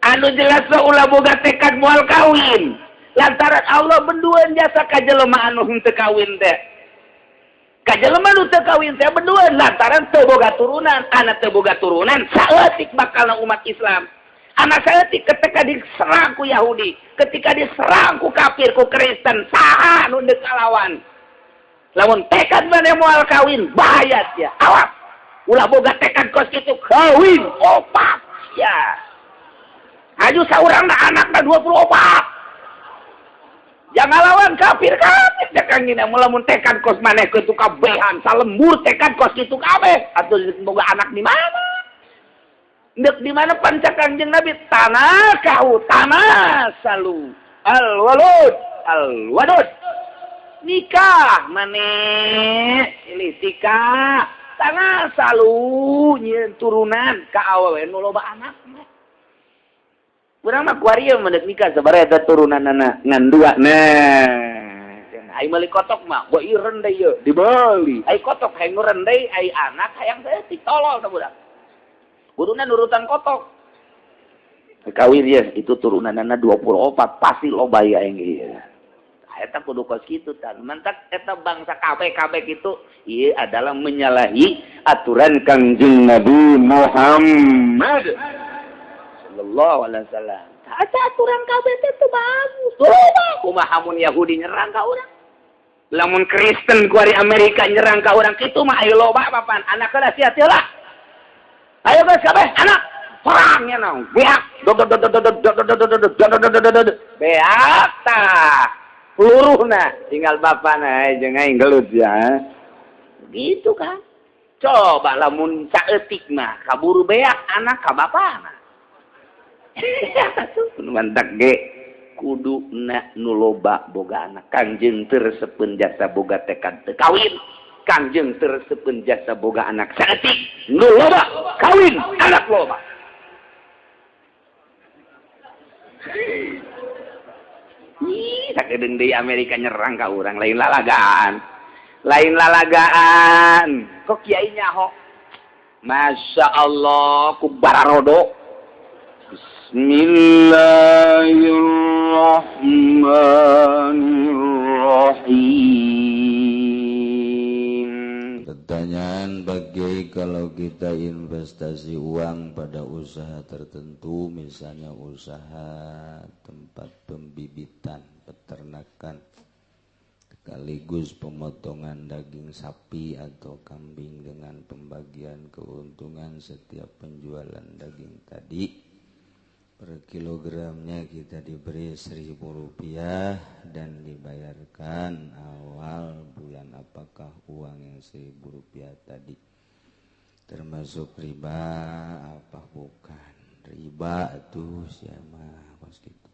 Anu jelas ulah boga tekad moal kawin. Lantaran Allah benduan jasa ka jelema anu henteu kawin teh. Ka jelema nu teu kawin teh benduan lantaran teu boga turunan, anak teu boga turunan saeutik bakalna umat Islam. Anak saeutik ketika diserang ku Yahudi, ketika diserang ku kafir, ku Kristen, saha nu deuk kalawan? Lamun tekad maneh moal kawin, bahaya sia. Awas. Ulah boga tekad kos kitu, kawin opat sia. Aju saurangna anakna 24. Jangan lawan kafir kafir cek ngina lamun tekad kos maneh kitu kabehan salembur tekad kos kitu kabeh atuh boga anak di mana? Ndek di mana pan cek Kangjeng Nabi tanakahu tanasalu al walud al wadud. Nikah maneh silih tikah tanasalu nyieun turunan ka awewe nu loba anak. Urang mah kuari ieu mah nikah sabaraha eta turunanana ngan dua. Nah, ai meuli kotok mah gua ieu deui ieu dibeli. Ai kotok hayang nu rendei, ai anak hayang saeutik tolol tah budak. Kuduna nurutan kotok. Kawin ya itu turunanana 24 pasti loba ya aing ieu. Eta kudu kos kitu tah. Mantak eta bangsa KB kitu ieu adalah menyalahi aturan Kangjeng Nabi Muhammad sallallahu alaihi wasallam. Eta aturan KB teh teu bagus. Loba kumaha mun Yahudi nyerang ka urang? Lamun Kristen ku ari Amerika nyerang ka urang kitu mah ayo loba papan anak heula sia teu lah. Ayo geus kabeh anak perang nya naon. Beak dod dod dod dod dod dod dod dod dod beak tah. Luruhna tinggal bapana jeung aing gelut ya. Gitu kan. Coba lamun saeutik mah kaburu beak anak ka bapana. Mantak ge kuduna nu loba boga anak. Kangjeng teu resepeun jasa boga tekad teu kawin. Kangjeng teu resepeun jasa boga anak saeutik nu loba kawin anak loba. Ih, sakedeung deui Amerika nyerang ka urang lain lalagaan. Lain lalagaan. Kok kiai nyaho? Masya Allah ku bararodo. Bismillahirrahmanirrahim. Pertanyaan bagi kalau kita investasi uang pada usaha tertentu, misalnya usaha tempat pembibitan, peternakan, sekaligus pemotongan daging sapi atau kambing dengan pembagian keuntungan setiap penjualan daging tadi. Per kilogramnya kita diberi Rp1.000 dan dibayarkan awal bulan. Apakah uang yang Rp1.000 tadi termasuk riba apa bukan? Riba tuh siapa kos gitu.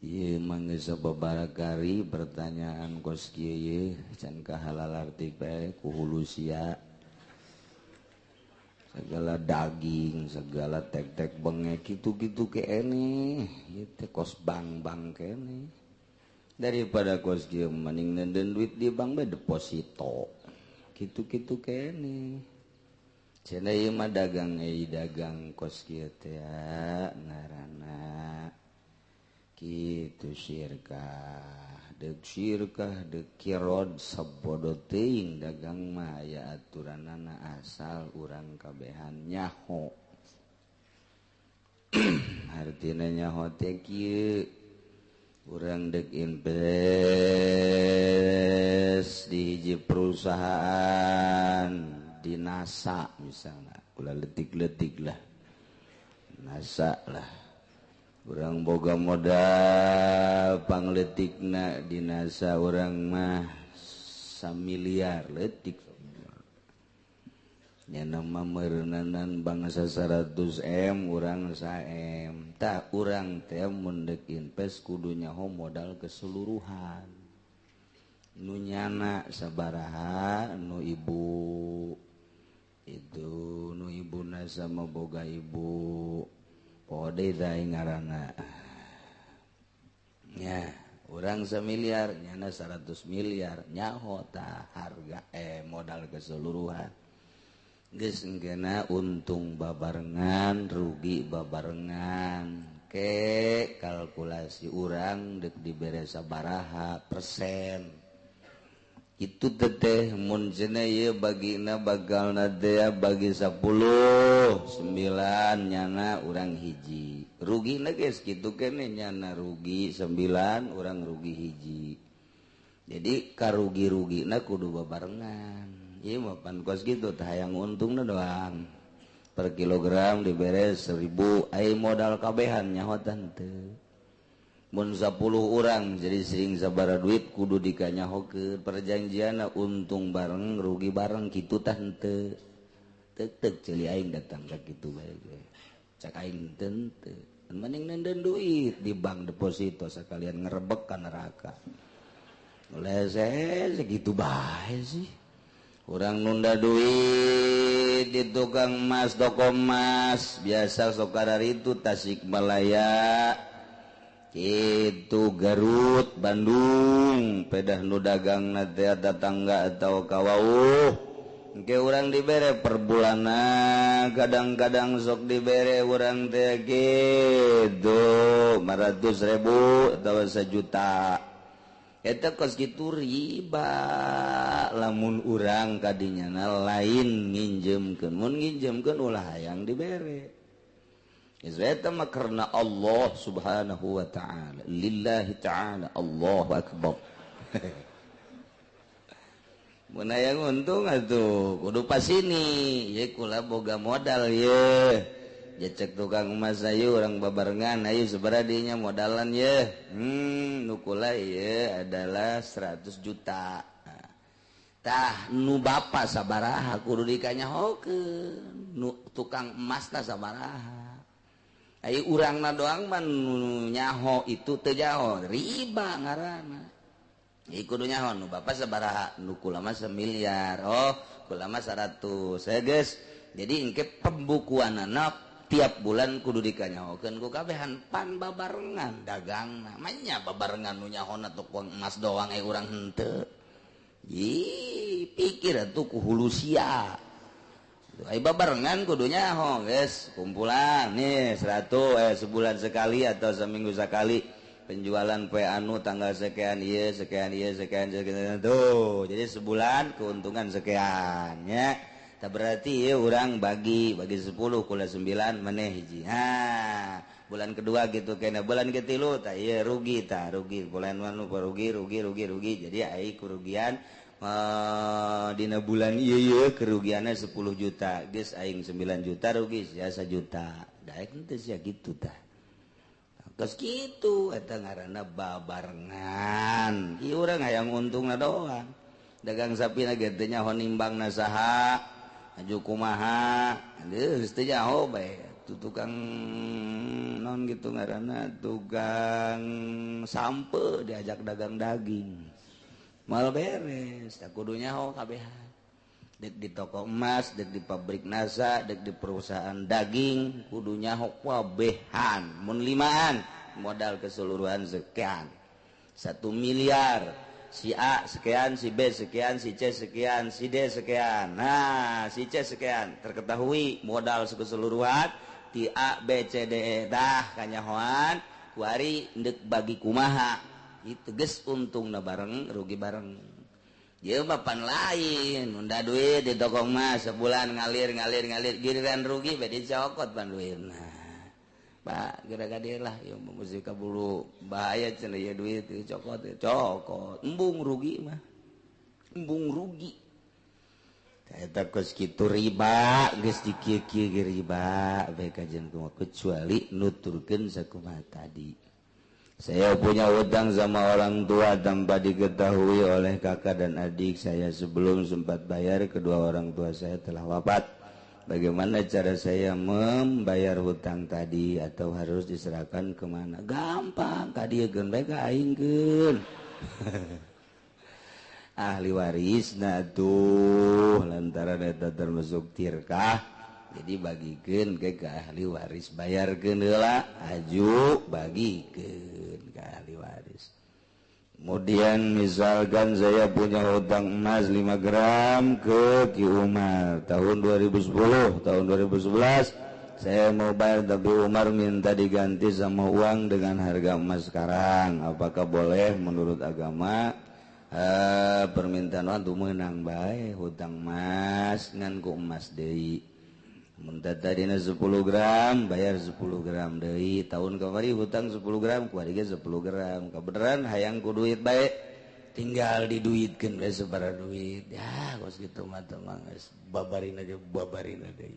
Ieu mah geus sababarakari pertanyaan kos kieu ye can kahalal arti bae ku hulu sia. Segala daging, segala tek-tek bengek gitu-gitu kene, ieu kos bang-bang kene. Daripada kos kieu mending nenden duit di bank bae deposito. Gitu-gitu kene. Cenah ieu mah dagang euy dagang kos kieu teh ngaranna. Kitu syirkah. Deuk syirkah deuk kirod sabodo teuing dagang mah aya aturanana asal urang kabehan nyaho. Artina nyaho teh kieu urang deuk invest di hiji perusahaan di NASA misalnya, ulah letik-letik lah NASA lah. Urang boga modal pangletikna di NASA urang mah samiliar letik nya nama meureunnanan bangsa 100 M urang 1 M tah urang teh mun deuk invest kudu nyaho modal keseluruhan nu nyana sabaraha nu ibu itu nu ibuna sama boga ibu pode teh ngaranna nya urang samiliar nyana 100 miliar nyaho tah harga modal keseluruhan Geus engkeuna untung babarengan, rugi babarengan. Ke kalkulasi urang dek dibere sabaraha persen. Itu teteh mun cenah ieu bagina bagalna teh bagi 10, 9 nyana urang hiji. Rugina geus kitu keneh nyana rugi 9, urang rugi hiji. Jadi karugi-rugina kudu babarengan. Iya mah pan kos gitu tah hayang untungna doang. Per kilogram dibere 1000, ai modal kabehan nyahotan teu. Mun 10 urang jadi sering sabaraha duit kudu dikanyahokeun perjanjianna untung bareng rugi bareng kitu tah henteu. Teuk-teuk ceuli aing datang ka kitu bae ge. Cak aing teu teu. Mending nenden duit di bank deposito sekalian ngerebek ka neraka. Lese segitu bae sih. Urang nunda duit di tukang emas, toko emas biasa sok itu Tasikmalaya itu Garut, Bandung pedah nu dagang teh tetangga atau kawauh engke urang dibere per bulanna, kadang-kadang sok dibere urang teh gitu 500.000 atau 1 juta. Eta kos kitu riba lamun urang kadinyana lain nginjemkeun, mun nginjemkeun ulah hayang dibere. Geus eta mah karena Allah Subhanahu wa ta'ala, lillahi ta'ala, Allahu akbar. Mun hayang untung atuh kudu pasini, ye kula boga modal ye. Cek tukang emas ayu orang babarengan ayu sabaraha dinya modalan ye. Nu kula ye adalah 100 juta. Tah nu bapa sabaraha kudu dikanyahokeun, nu tukang emasna sabaraha. Ai urangna doang mah nu nyaho itu teu nyaho, riba ngaranna. Ieu kudu nyaho nu bapa sabaraha, nu kula mah 1 miliar. Oh, kula mah 100. Geus. Jadi engke pembukuanana tiap bulan kudu dikanyahokeun ku kabehan pan babarengan dagangna. Manya babarengan nu nyahona tukang emas doang urang henteu. Ih, pikir atuh ku hulusia. Ai babarengan kudu nyaho geus, kumpulan nih 100 sebulan sekali atau seminggu sekali penjualan poe anu tanggal sekian ieu sekian ieu sekian sekian tuh. Jadi sebulan keuntungan sekian nya. Tak berarti ya orang bagi 10 kula 9 maneh hiji. Ha, bulan kedua gitu kena bulan ketilu tak iya rugi tak rugi bulan anu rugi rugi rugi rugi. Jadi ai kerugian dina bulan ieu ieu kerugianna 10 juta. Geus aing 9 juta rugi sia 1 juta. Daek henteu sia kitu tah. Geus kitu eta ngaranna babarengan. Ieu urang hayang untungna doang. Dagang sapi na ge teu nyaho nimbangna saha. Aju kumaha geus teu nyaho bae tu tukang non gitu ngaranna tukang sampe diajak dagang daging mal beres tak kudu nyaho kabehan dek di toko emas dek di pabrik NASA dek di perusahaan daging kudu nyaho kabehan mun limaan modal keseluruhan sekian 1 miliar. Si A sekian, si B sekian, si C sekian, si D sekian. Nah, si C sekian terketahui modal keseluruhan ti A B C D E dah kanyahoan kuari ndek bagi kumaha. Itu geus untungna bareng, rugi bareng. Ieu mah pan lain, nunda duit di toko emas sebulan ngalir ngalir ngalir giliran rugi bae dicokot pan duitna. Pak, gara-gara lah, ya mesti kaburu bahaya cenah ieu duit dicokot, cokot, embung rugi mah, embung rugi. Eta kos kitu riba, geus dikieu-kieu ge riba, bae kajian kumaha kecuali nuturkeun sakumaha tadi. Saya punya hutang sama orang tua tanpa diketahui oleh kakak dan adik saya. Sebelum sempat bayar, kedua orang tua saya telah wafat. Bagaimana cara saya membayar hutang tadi atau harus diserahkan kemana? Gampang, ka dieu geun bae ka aing keun. Ahli warisna tuh lantaran eta termasuk tirkah, jadi bagikeun ke ahli waris, bayarkeun heula aju bagikeun ka ahli waris. Kemudian misalkan saya punya hutang emas 5 gram ke Ki Umar tahun 2010, tahun 2011 saya mau bayar tapi Umar minta diganti sama uang dengan harga emas sekarang. Apakah boleh menurut agama? Permintaan waktu menang bae hutang emas ngan ku emas deui. Mun tadina 10 gram bayar 10 gram deui. Tahun kamari hutang 10 gram kuari ge 10 gram. Kabeneran hayang ku duit bae tinggal diduitkeun we sabaraha duit. Ya kos kitu mah teh mah geus babarin aja babarin deui.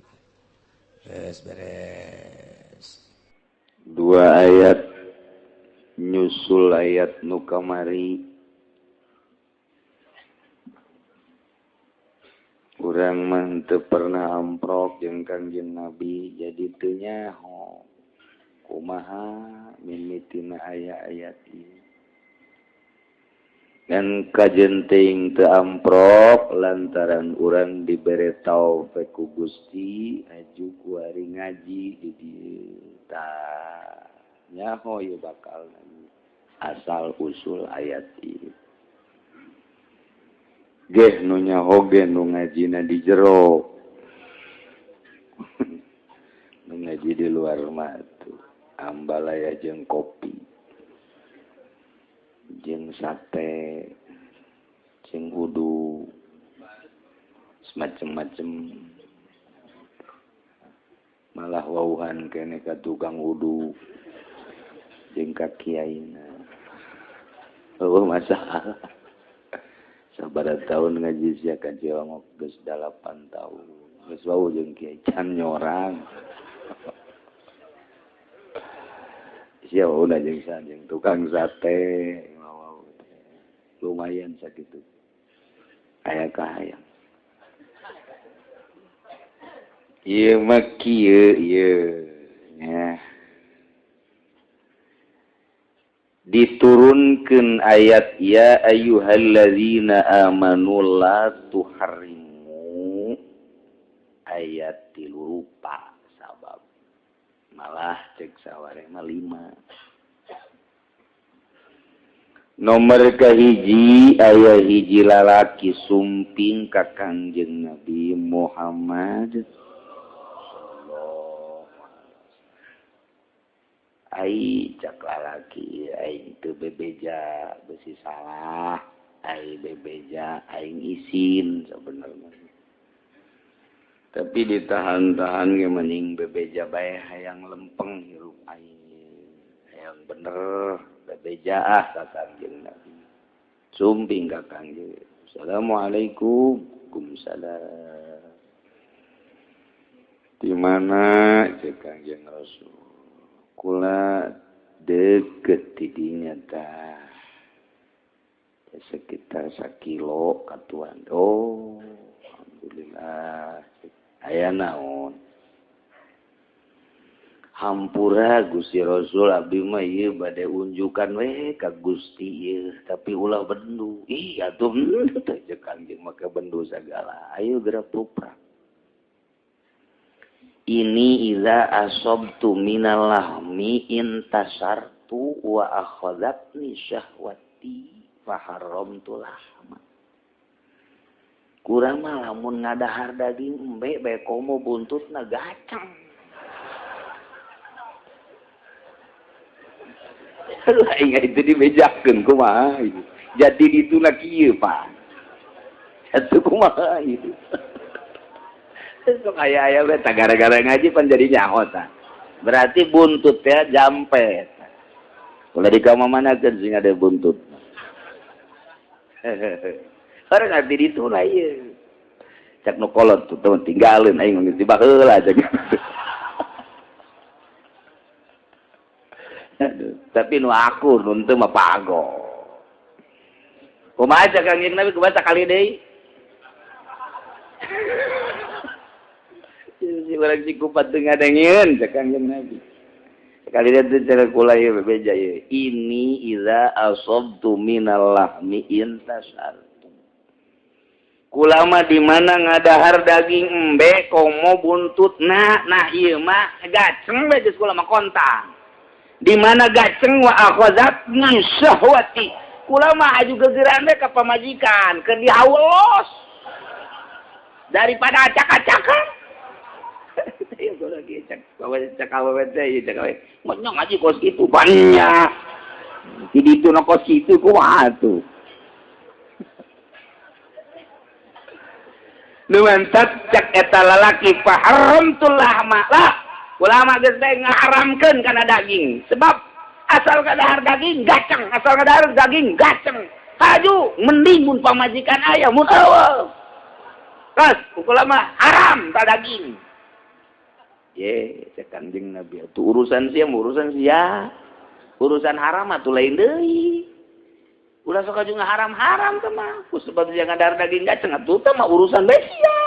Beres beres. Dua ayat nyusul ayat nu kamari. Urang mah teu pernah amprok jeung Kangjeng Nabi jadi teu nyaho kumaha mimitina aya-ayat ieu. Ngan kajen teuing teu amprok lantaran urang dibere taufik ku Gusti aju kuari ngaji di dieu. Tah nyaho ieu bakal asal usul ayat ieu. Geh nu nyaho ge nu ngajina di jero. Nu ngaji di luar mah tuh ambalaya jeung kopi. Jeung sate, jeung udu, semacam-macam. Malah wauhan kene ka tukang udu jeung ka kiaina. Eueuh masalah. Sabaraha tahun ngaji sia ka Ciongok geus 8 tahun. Geus wau jeung kiai can nyorang. Sia wau jeung jeung tukang sate. Lumayan sakitu. Aya kahayang. Ieu mah kieu ieu nya. Diturunkeun ayat ya ayyuhallazina amanu la tuharrimu ayat 3 rupa sabab. Malah cek saware mah 5. Nomor kahiji aya hiji lalaki sumping ka Kangjeng Nabi Muhammad. Ai cak lalaki aing teu bebeja besi salah, ai bebeja aing isin sebenarnya. Tapi ditahan-tahan ge mending bebeja bae hayang lempeng hirup aing. Hayang bener bebeja ah ka Kangjeng Nabi. Sumping ka Kangjeng. Assalamualaikum. Waalaikumsalam. Di mana cek Kangjeng Rasul? Kula deket tidinya tah. Sekitar 1 kilo katuan. Oh, alhamdulillah. Aya naon? Hampura Gusti Rasul abdi mah ieu bade unjukan we ka Gusti ieu tapi ulah bendu. Ih atuh teh jeung Kangjeng make bendu sagala. Ayo geura puprak. Ini iza asabtu minal lahmi intasartu wa akhadhatni syahwati fa haramtu lahma. Kurang mah lamun ngadahar daging embe bae komo buntutna gacang. Lah ingat itu dibejakeun kumaha itu. Jadi dituna kieu Pak. Atuh kumaha itu. Sok aya-aya we tah gara-gara ngaji pan jadi nyaho tah. Berarti buntut teh jampe. Ulah dikamamanakeun sing ada buntut. Orang ngerti dituna ieu. Cak nu kolot tuh teman tinggalin aing geus dibaheula cak. Aduh, tapi nu aku nu teu mah pago. Kumaha cak Kangjeng Nabi kumaha sakali deui? Si urang si kupat teu ngadengieun cak Kangjeng Nabi. Sekali deui teh cara kula ieu bebeja ieu. Ini iza asabtu minal lahmi intasar. Kulama di mana ngadahar daging embe komo buntut nah nah ieu mah gaceng we geus kula mah kontang. Di mana gaceng wa akhazatni syahwati Kula mah aju gegeran teh ka pamajikan, keur dihaulos. Daripada acak-acakan. Ieu lagi cak bawa cak awewe teh ieu cak awewe. Mah ngaji kos kitu banyak. Di ditu na kos kitu kumaha tuh. Nu mantat cak eta lalaki faharamtul lahma lah. Ulama geus teh ngaharamkeun kana daging. Sebab asal kadahar daging gaceng, asal kadahar daging gaceng. Haju mending mun pamajikan aya mun eueuh. Terus ulama haram ta daging. Ye, cek Kanjeng Nabi atuh urusan sia urusan sia. Urusan haram atuh lain deui. Ulah sok aju ngaharam-haram teh mah. Ku sebab jangan ngadahar daging gaceng atuh teh mah urusan bae sia.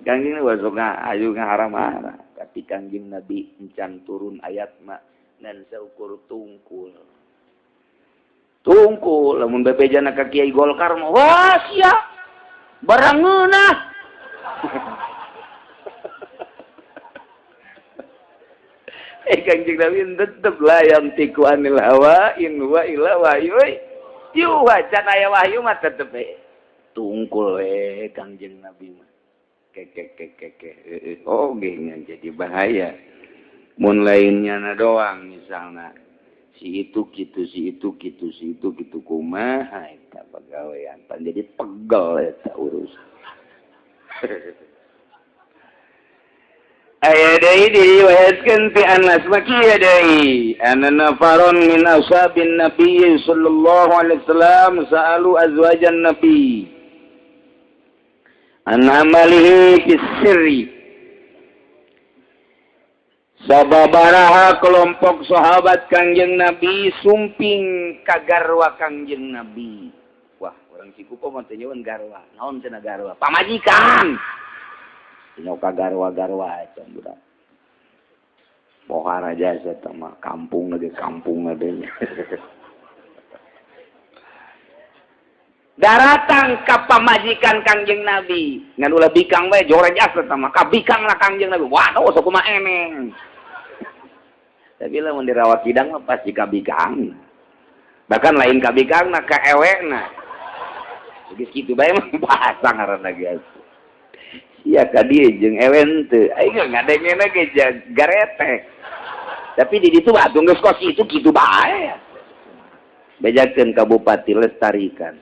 Kanjeng Nabi sok aju ngaharam-haram. Tapi Kanjeng Nabi encan turun ayat mah ngan saukur tungkul. Tungkul lamun bebejana ka Kiai Golkar mah wah sia barang ngeunah. Kanjeng Nabi tetep la yantiku anil hawa in huwa illa wahyu yuha, can aya wahyu mah tetep we tungkul we Kanjeng Nabi mah. Keke oh geunya jadi bahaya. Mun lainnya na doang misalna si itu kitu si itu kitu si itu kitu kumaha eta pagawean pan jadi pegel eta urusan. Aya deui diriwayatkeun ti Anas maki deui anna nafaron min ashabin nabi sallallahu alaihi wasallam sa'alu azwajan nabi an amalihi fis sirri. Sababaraha kelompok sahabat Kangjeng Nabi sumping ka garwa Kangjeng Nabi. Wah, orang Cikupa mah teu nyeun garwa. Naon cenah garwa? Pamajikan. Nyaho ka garwa-garwa acan budak. Pohara jasa eta mah kampung lagi kampung adanya. Daratang ka pamajikan Kangjeng Nabi. Ngan ulah bikang bae joreg asa eta mah. Ka bikang lah Kangjeng Nabi. Waduh sok kumaha eneng. Tapi lamun dirawat kidang mah pasti ka bikang. Bahkan lain ka bikang na ka ewekna. Geus kitu bae mah bahasa ngaranna geus. Sia ka dieu jeung ewen teu. Aing ngadengena ge garetek. Tapi di ditu atuh geus kos kitu kitu bae. Bejakeun ka bupati lestarikan.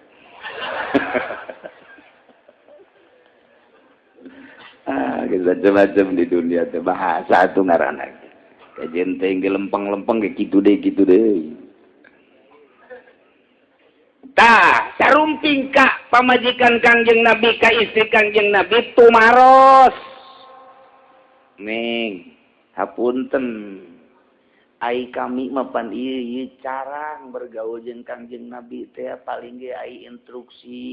Ah, geus macam-macam di dunia teh bahasa atuh ngaranna. Kajian teh lempeng-lempeng ge kitu deui kitu deui. Tah, sarumping ka pamajikan Kangjeng Nabi ka istri Kangjeng Nabi tumaros. Neng, hapunten. Ai kami mah pan ieu ieu carang bergaul jeung Kangjeng Nabi teh paling ge ai instruksi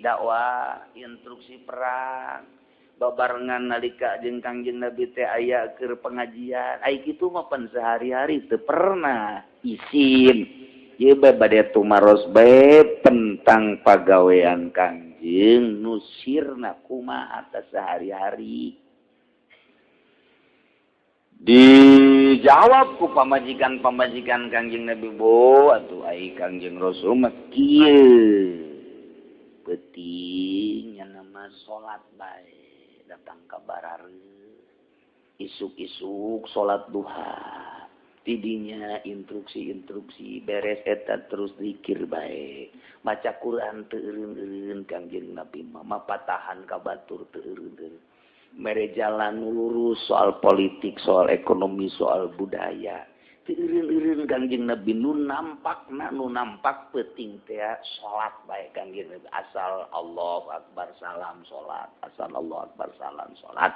dakwah, instruksi perang. Babarengan nalika jeung Kangjeng Nabi teh aya keur pengajian. Ai kitu mah pan sehari-hari teu pernah isin. Ieu bae bade tumaros bae tentang pagawean Kangjeng nu sirna kumaha teh sehari-hari. Dijawab ku pamajikan-pamajikan Kangjeng Nabi bo atuh ai Kangjeng Rasul mah kieu. Peuting nya mah salat bae. Datang ka barare isuk-isuk salat duha tidinya instruksi-instruksi beres eta terus zikir bae maca Quran teu eureun-eureun Kangjeng Nabi mah mapatahan ka batur teu eureun-eureun mere jalan lurus soal politik soal ekonomi soal budaya teu eureun-eureun Kangjeng Nabi nu nampakna nu nampak peuting teh salat bae Kangjeng Nabi asal Allahu akbar salam salat asal Allahu akbar salam salat.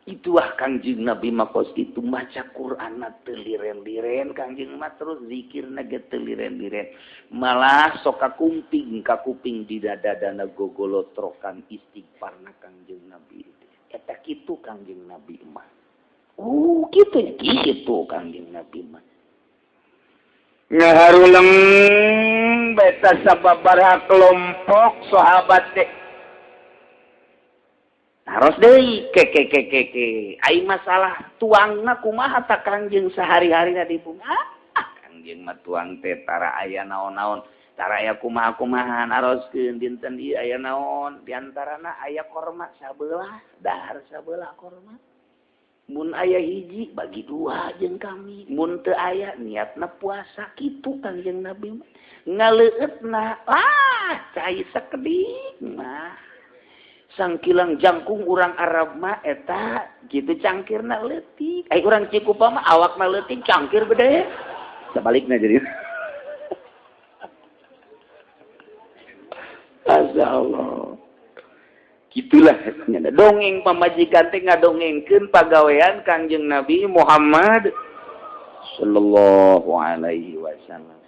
Itulah Kangjeng Nabi mah kos kitu maca Qur'anna teu liren-liren Kangjeng mah terus zikirna ge teu liren-liren malah sok kakumping kakuping di dada-dana gogolotrokan istighfarna Kangjeng Nabi eta kitu Kangjeng Nabi mah. Oh kitu nya kitu Kangjeng Nabi mah ngaharuleng beta sababaraha kelompok sahabat teh Taros deui ke ke ke ke ke. Ai masalah tuangna kumaha ta Kangjeng sehari-harina di bumi. Ah, Kangjeng mah tuang teh tara aya naon-naon, tara aya kumaha-kumaha naroskeun dinten ieu aya naon, diantarana aya korma sabelah, dahar sabelah korma. Mun aya hiji bagi dua jeung kami, mun teu aya niatna puasa kitu Kangjeng Nabi mah. Ngaleueutna ah cai sakedik mah. Sangkilang jangkung urang Arab mah eta gitu cangkirna leutik. Ai urang Cikupa mah awakna leutik cangkir gede. Sebaliknya jadi. Masya Allah. Gitulah dongeng pamajikan teh ngadongengkeun pagawean Kangjeng Nabi Muhammad sallallahu alaihi wasallam.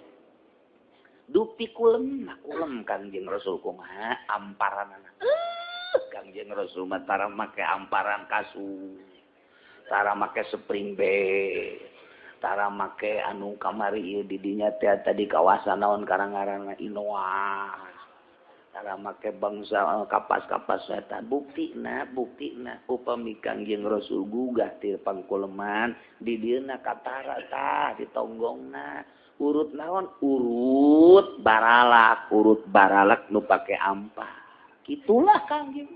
Dupi kulem, kulem Kangjeng Rasul kumaha amparanana. Kangjeng Rasul mah tara make amparan kasur, tara make spring bed, tara make anu kamari ieu di dinya teh tadi kawasan naon karang-ngaranna Inoa. Tara make bangsa kapas-kapas eta buktina upami Kangjeng Rasul gugah ti pangkuleman di dieuna katara tah ditonggongna urut naon urut baralak nu pake ampar kitulah Kangjeng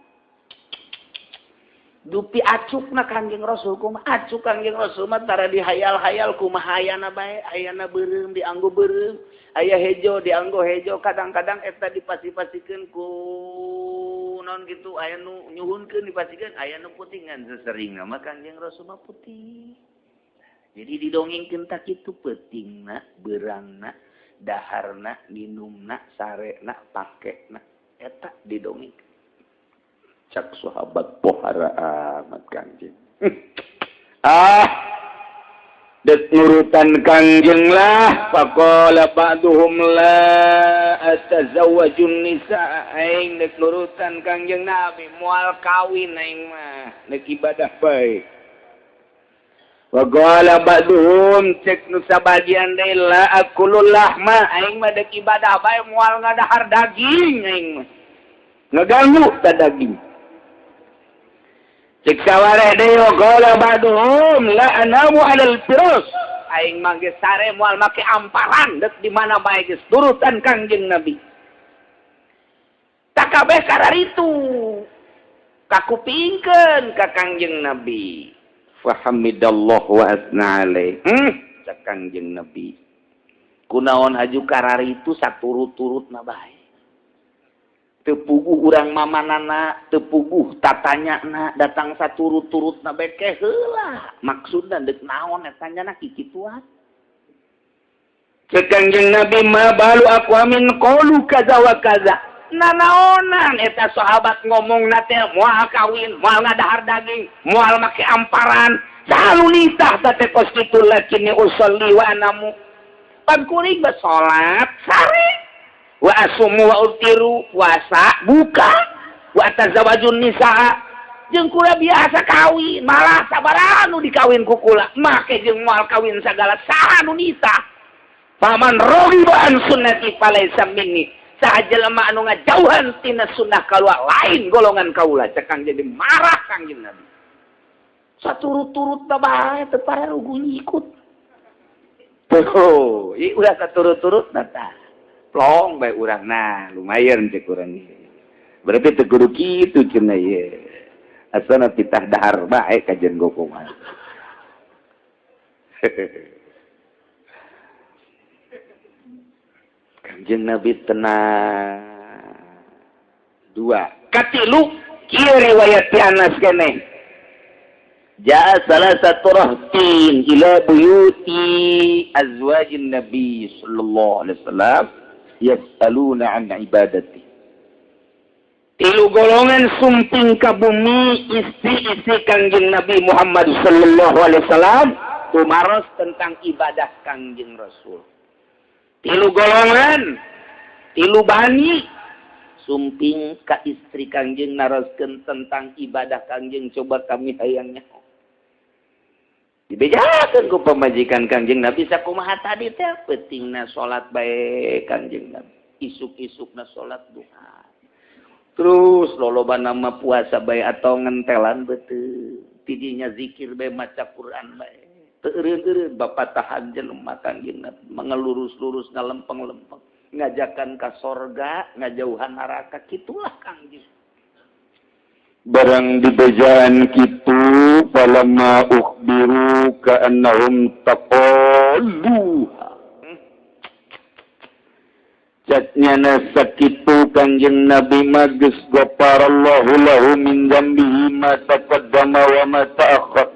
dupi acukna Kangjeng Rasul kumaha acuk Kangjeng Rasul mah tara dihayal-hayal kumaha ayana bae ayana beureum dianggo beureum aya hejo dianggo hejo kadang-kadang eta dipasi-pasikeun ku naon kitu aya nu nyuhunkeun dipasikeun aya nu putingan seseringna mah Kangjeng Rasul mah putih. Jadi didongengkeun tak kitu peutingna beurangna daharna minumna sarena pakena eta didongengkeun. Cak sahabat pohara amat Kangjeng. Ah dek nurutan Kangjeng lah. Faqala ba'duhum la atazawwajun nisa. Aing dek nurutan Kangjeng Nabi moal kawin aing mah dek ibadah bae. Waqala ba'duhum cek nu sabagian deui la akulul lahma aing mah dek ibadah bae moal ngadahar daging aing mah. Ngaganggu ta daging. Cek sawareh deui waqala ba'duhum la anamu 'alal firas aing mah geus sare moal make amparan dek di mana bae geus turutan Kangjeng Nabi. Takabeh kararitu kakupingkeun ka Kangjeng Nabi. Fahamidallah wa asna alaih. Cek Kangjeng Nabi. Kunaon haju kararitu saturut-turutna bae. Teu puguh urang mamanana, teu puguh tatanyana, datang saturut-turutna bae ke heula. Maksudna deuk naon eta nya kikituan. Cek Kangjeng Nabi ma balu aqwamin qalu kaza wa kaza. Nanaonan eta sahabat ngomongna teh moal kawin, moal ngadahar daging, moal make amparan. Salu nitah teh kos kitu lakini usolli wa anamu. Pan kuring bae salat sare. Wa asumu wa utiru puasa buka wa tazawajun nisaa jeung kula biasa kawin malah sabaraha nu dikawin ku kula make jeung moal kawin sagala saha nu nitah. Faman raghiba an sunnati falaisa minni. Saha jelema anu ngajauhan tina sunnah kaula lain golongan kaula. Cek Kangjeng marah Kangjeng Nabi. Saturut-turut bae teu pararuguh ngikut. Tuh, ieu ulah saturut-turutna tah. Plong bae urang nah, lumayan cek urang ieu. Berarti teu kudu kitu cenah ieu. Asana pitah dahar bae kajen gokongan. Kangjeng Nabi tenang. Dua. Katilu kieu riwayat ti Anas keneh. Jaa salah satu rahtin ila buyuti azwajin Nabi sallallahu alaihi wasallam yas'aluna an ibadati. Tilu golongan sumping ka bumi istri-istri Kangjeng Nabi Muhammad sallallahu alaihi wasallam tumaros tentang ibadah Kangjeng Rasul. Tilu golongan, tilu bani sumping ka istri Kangjeng naroskeun tentang ibadah Kangjeng coba kami hayangnya. Dibejakeun ku pamajikan Kangjeng Nabi sakumaha tadi teh peutingna salat bae Kangjeng Nabi, isuk-isukna salat duha. Terus lolobana mah puasa bae atau ngentelan beuteung, tidinya zikir bae maca Quran bae. Teu eureun-eureun bapatahan jelema Kangjeng Nabi, mengelurus-lurus, ngalempeng-lempeng, ngajakan ka sorga, ngajauhan neraka, kitulah Kangjeng. Barang dibejaan kitu, falamma ukhbiru ka'annahum taqalluha. Cek nyana sakitu Kangjeng Nabi mah geus ghafarallahu lahu min dzambihi ma taqaddama wa ma ta'akhkhar.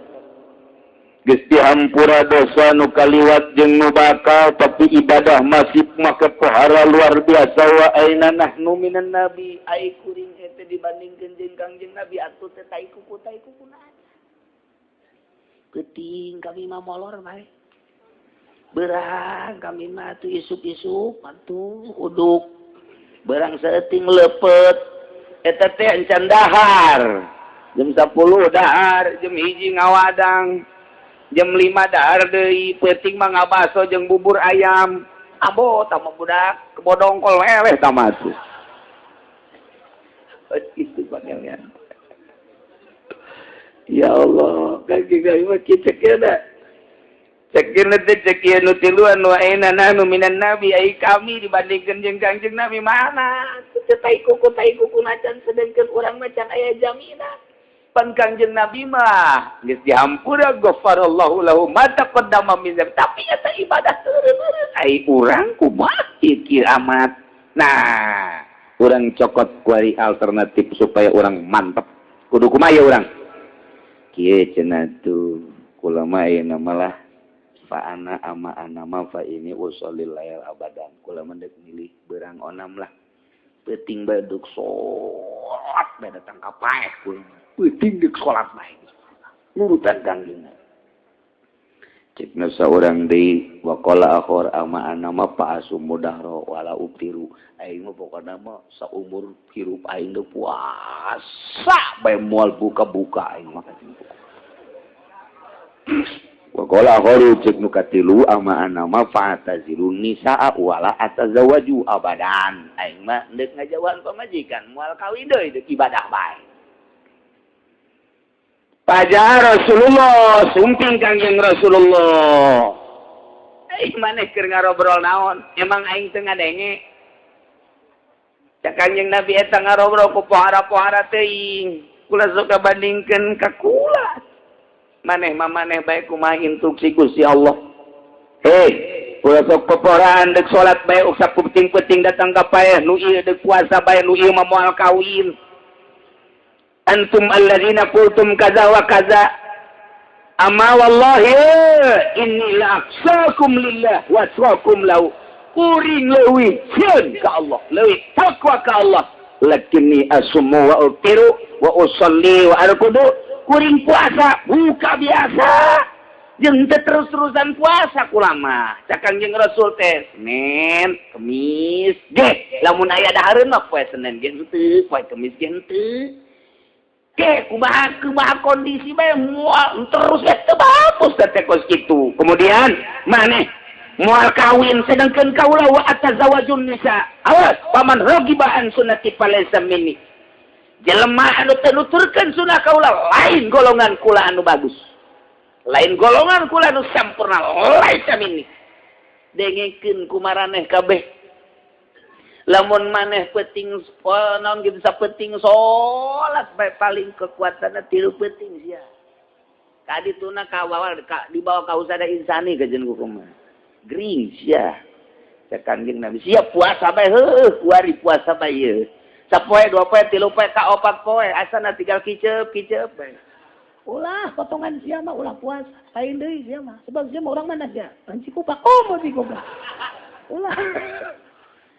Geus dihampura dosa nu kaliwat jeung nu bakal, tapi ibadah masih make pohara luar biasa. Wa aina nahnu minan nabi, ai kuring eta dibandingkeun jeung Kangjeng Nabi atuh teh tai kuku tai kuku na. Peuting kami mah molor bae. Berang kami mah atuh isuk-isuk atuh uduk. Berang saeuting lepet eta teh encan dahar. Jam 10 dahar, jam 1 ngawadang. Jam 5 dahar deui, peuting mah ngabaso jeung bubur ayam. Ambo tah budak kebodongkol eleh tah mah tuh. Itu panggilnya. Ya Allah, kan kita mah kieu da. Cek teh cek ieu nu tiluan, wa aina nahnu minan nabi, ai kami dibandingkeun jeung Kangjeng Nabi mana? Teu tai kuku nacan, sedengkeun urang mah can aya jaminan. Pan Kangjeng Nabi mah geus dihampura, ghafarallahu lahu ma taqaddama min dzambi, tapi eta ibadah teu ai urang kumaha kieu amat. Nah, urang cokot kuari alternatif supaya urang mantep. Kudu kumaha ya urang? Kieu cenah tuh kula mah ayeuna malah fa ana ama ana ma fa ini usholil lail abadan. Kula mah deuk milih beurang onam lah. Peuting bae deuk salat bae datang ka paeh kula. Peuting deuk salat bae. Nurutan Kangjeng Nabi. Cek nu saurang deui, waqala akhor ama ana ma fa asumu dahro wala utiru. Aing mah pokona mah saumur hirup aing deuk puasa bae, moal buka-buka aing mah. Waqala akharu, cek nu katilu, ama ana ma fa atazilun nisaa wala atazawaju abadan. Aing mah deuk ngajauhan pamajikan, moal kawin deui, deuk ibadah bae. Pajar Rasulullah, sumping Kangjeng Rasulullah. Eh, maneh keur ngarobrol naon? Emang aing teu ngadenge? Cak Kangjeng Nabi eta ngarobrol ku pohara-pohara teuing. Kula sok bandingkeun ka kula. Maneh mah maneh bae, kumaha instruksi Gusti Allah. Hei, kula sok poporaan deuk salat bae uksa penting-penting datang ka paeh, nu ieu deuk puasa bae, nu ieu mah moal kawin. Antum alladzina qultum kaza wa kaza, amma wallahi inni la akhsyakum lillah wa atqakum lahu. Kuring leuwih sieun ka Allah, leuwih takwa ka Allah, lakinni asumu wa utiru wa usalli wa arkudu. Kuring puasa buka biasa jeung teu terus-terusan puasa kula mah. Cak Kangjeng Rasul teh Senin Kemis ge lamun aya dahareun mah, poe Senin ge henteu, poe Kemis ge henteu. Ke kumaha kumaha kondisi bae, moal terus teu bagus teh kos kitu. Kemudian maneh moal kawin, sedangkan kaula wa atazawajun nisa. Awas, paman ragiba an sunnati falaysa minni. Jelema anu teu nuturkeun sunah kaula lain golongan kula anu bagus, lain golongan kula anu sampurna, laisa minni. Dengekeun ku maraneh kabeh, lamun maneh penting, oh, naon gitu, sapenting salat bae paling kekuatanna tilu penting sia. Kadituna ka bawah ka, dibawa ka usada insani kajen ku kumaha. Gering sia. Cek Kangjeng Nabi siap puasa bae, heuh kuari puasa bae ieu. Sapoe, dua poe, tilu poe, ka opat poe, asana tinggal kiceup kiceup bae. Ulah potongan sia mah, ulah puasa. Lain deui sia mah. Sebab sia mah orang mana sia? Orang Cikupa. Oh, mau Cikupa. Ulah.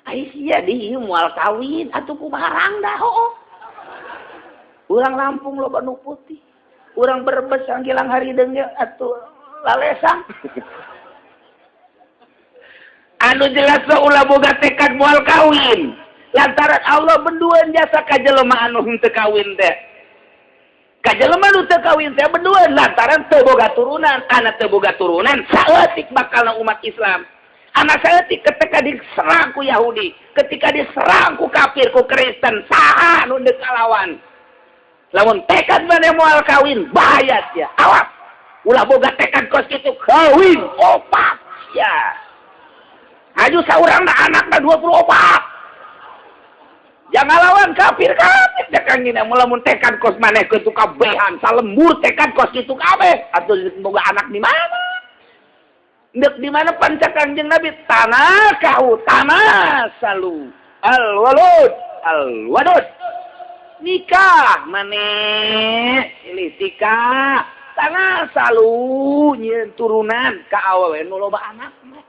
Ai sia di moal kawin atuh kumaha rangda hooh. Urang Lampung loba nu putih. Urang Brebes sanggilang harideung ge atuh lalesang. Anu jelas mah ulah boga tekad moal kawin. Lantaran Allah benduan jasa ka jelema anu henteu kawin teh. Ka jelema nu teu kawin teh benduan lantaran teu boga turunan, anak teu boga turunan saeutik bakalna umat Islam. Anak saeutik ketika diserang ku Yahudi, ketika diserang ku kafir, ku Kristen, saha nu deuk kalawan? Lamun tekad maneh moal kawin, bahaya sia. Awas. Ulah boga tekad kos kitu kawin opat ya. Aju saurangna anakna 24. Jangan lawan kafir kafir cek ngina lamun tekad kos maneh kitu kabehan salembur tekad kos kitu kabeh atuh boga anak di mana? Ndek di mana pancak Kangjeng Nabi tanah kau tanah salu al walud al wadud nikah maneh ini tikah tanah salu nyieun turunan ka awewe nu loba anak mah.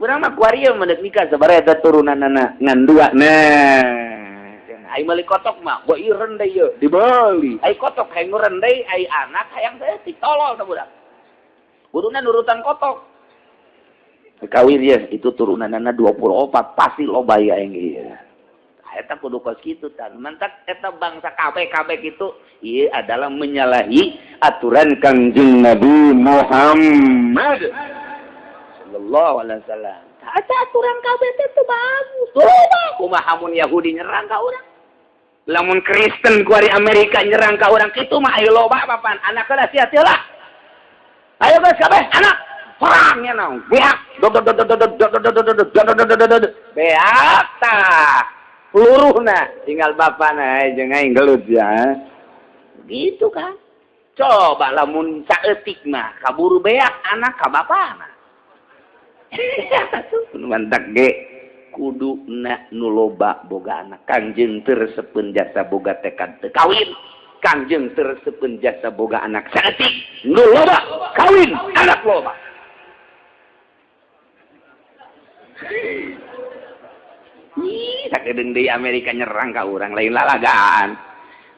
Urang mah kuari ieu mah nikah sabaraha eta turunanana ngan dua. Nah, ai meuli kotok mah gua ieu deui ieu dibeli. Ai kotok hayang nu rendei ai anak hayang saeutik tolol tah budak. Kuduna nurutan kotok. Kawin ya itu turunanana 24 pasti loba ya aing ieu. Eta kudu kos kitu tan. Mantak eta bangsa kabeh-kabeh kitu ieu adalah menyalahi aturan Kangjeng Nabi Muhammad sallallahu alaihi wasallam. Eta aturan kabeh teh teu bagus. Loba kumaha mun Yahudi nyerang ka urang? Lamun Kristen ku ari Amerika nyerang ka urang kitu mah ayo loba papan anak heula sia teu lah. Ayo guys kabeh anak perangnya naon beak beak tah peluruhna tinggal bapana jeung aing gelut ya. Gitu kan. Coba lamun saeutik mah kaburu beak anak ka bapana. Mantak ge kuduna nu loba boga anak. Kangjeng teu resepeun jasa boga tekad teu kawin. Kangjeng teu resepeun jasa boga anak saeutik nu loba kawin anak loba. Ih, sakedeung deui Amerika nyerang ka urang lain lalagaan.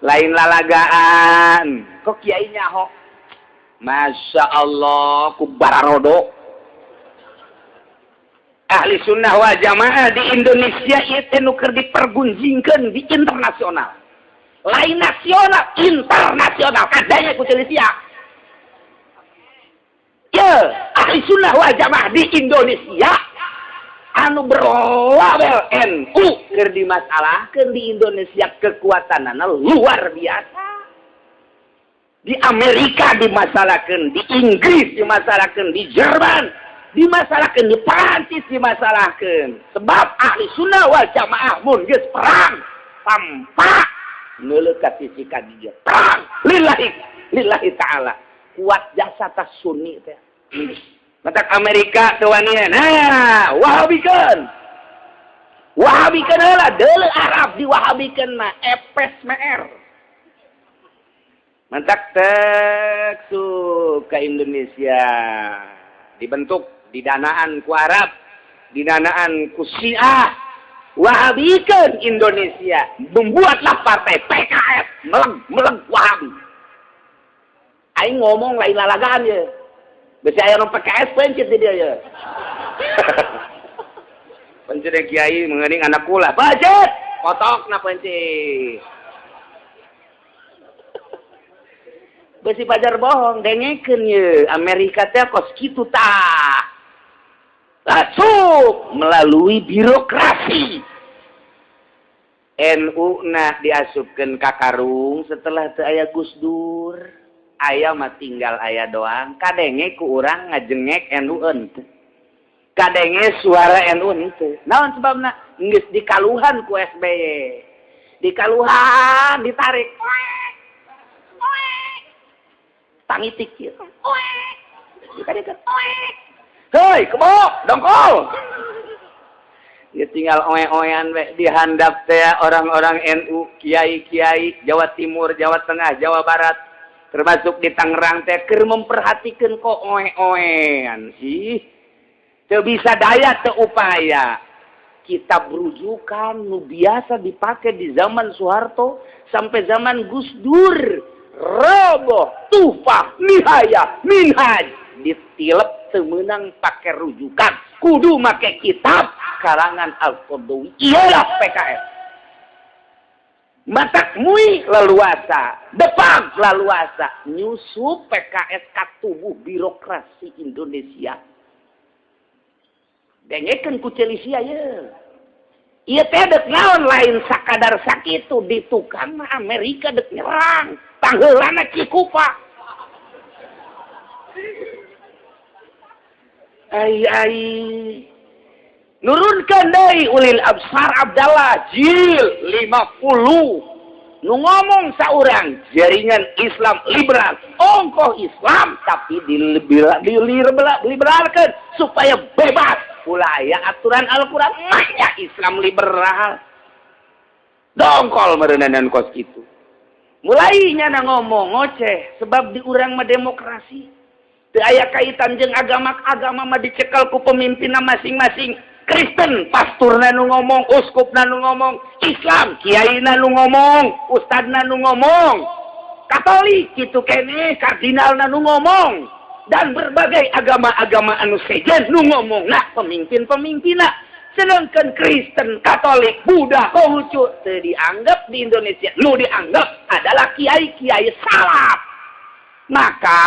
Lain lalagaan. Kok kiai nyaho? Masya Allah ku bararodo. Ahli sunnah wal jamaah di Indonesia ieu teh nu keur dipergunjingkeun di internasional. Lain nasional, internasional kadanya ku Indonesia. Ye, ahli sunnah wal jamaah di Indonesia anu berlabel NU keur dimasalahkeun di Indonesia kekuatanana luar biasa. Di Amerika dimasalahkeun, di Inggris dimasalahkeun, di Jerman dimasalahkeun, di Perancis dimasalahkeun. Sebab ahli sunnah wal jamaah mun geus perang tanpa neuleuh ka sisi ka dieu. Perang lillahi lillahi ta'ala. Kuat jasa tas sunni teh. Matak Amerika teu wanian. Nah, wahabikeun. Wahabikeun heula deuleu Arab diwahabikeun mah epes meer. Mantak tek su ke Indonesia dibentuk didanaan ku Arab, didanaan ku Syiah, wahabikeun Indonesia, membuatlah partai PKS meleg-meleg Wahabi. Aing ngomong lain lalagaan ye. Besi aya nu PKS pencet di dia ye. Pencet kiai mengening anak kula. Pencet, kotokna pencet. Besi pajar bohong, dengekeun ye. Amerika teh kos kitu tah. Masuk melalui birokrasi. NU na diasupkeun ka karung setelah teu aya Gus Dur. Aya mah tinggal aya doang. Kadenge ku urang ngajengek NU henteu. Kadenge suara NU henteu. Naon sebabna? Geus dikaluhan ku SBY. Dikaluhan ditarik. Tangitik kieu. Dikadekeun. Hei, kebo, dongkol. Dia tinggal oe-oean we dihandap teh orang-orang NU, kiai-kiai Jawa Timur, Jawa Tengah, Jawa Barat, termasuk di Tangerang teh keur memperhatikeun kok oe-oean sih. Teu bisa daya teu upaya. Kitab rujukan nu biasa dipakai di zaman Soeharto sampai zaman Gus Dur. Roboh, Tufah, Nihayah, Minhaj ditilep temenang pakai rujukan kudu make kitab karangan Al-Qaradawi iyalah PKS matak mui leluasa depan leluasa nyusup PKS ka tubuh birokrasi Indonesia dengekeun ku Celisia ye ieu teh deuk naon lain sakadar sakitu di tukang Amerika deuk nyerang pangheulana Cikupa. Ai ai nurunkan deui ulil absar Abdallah jil 50 nu ngomong saurang jaringan Islam liberal ongkoh Islam tapi diliberalkan supaya bebas ulah aya aturan Al-Qur'an mah Islam liberal dongkol meureunan kos kitu mulai nyana ngomong ngoceh sebab di urang mah demokrasi teu aya kaitan jeung agama agama mah dicekal ku pemimpinna masing-masing. Kristen pasturna nu ngomong, uskupna nu ngomong, Islam kiaina nu ngomong, ustadna nu ngomong, Katolik kitu keneh kardinalna nu ngomong, dan berbagai agama-agama anu sejen nu ngomong nah pemimpin-pemimpinna. Sedangkan Kristen, Katolik, Buddha, Konghucu teu dianggap di Indonesia, nu dianggap adalah kiai-kiai salaf. Maka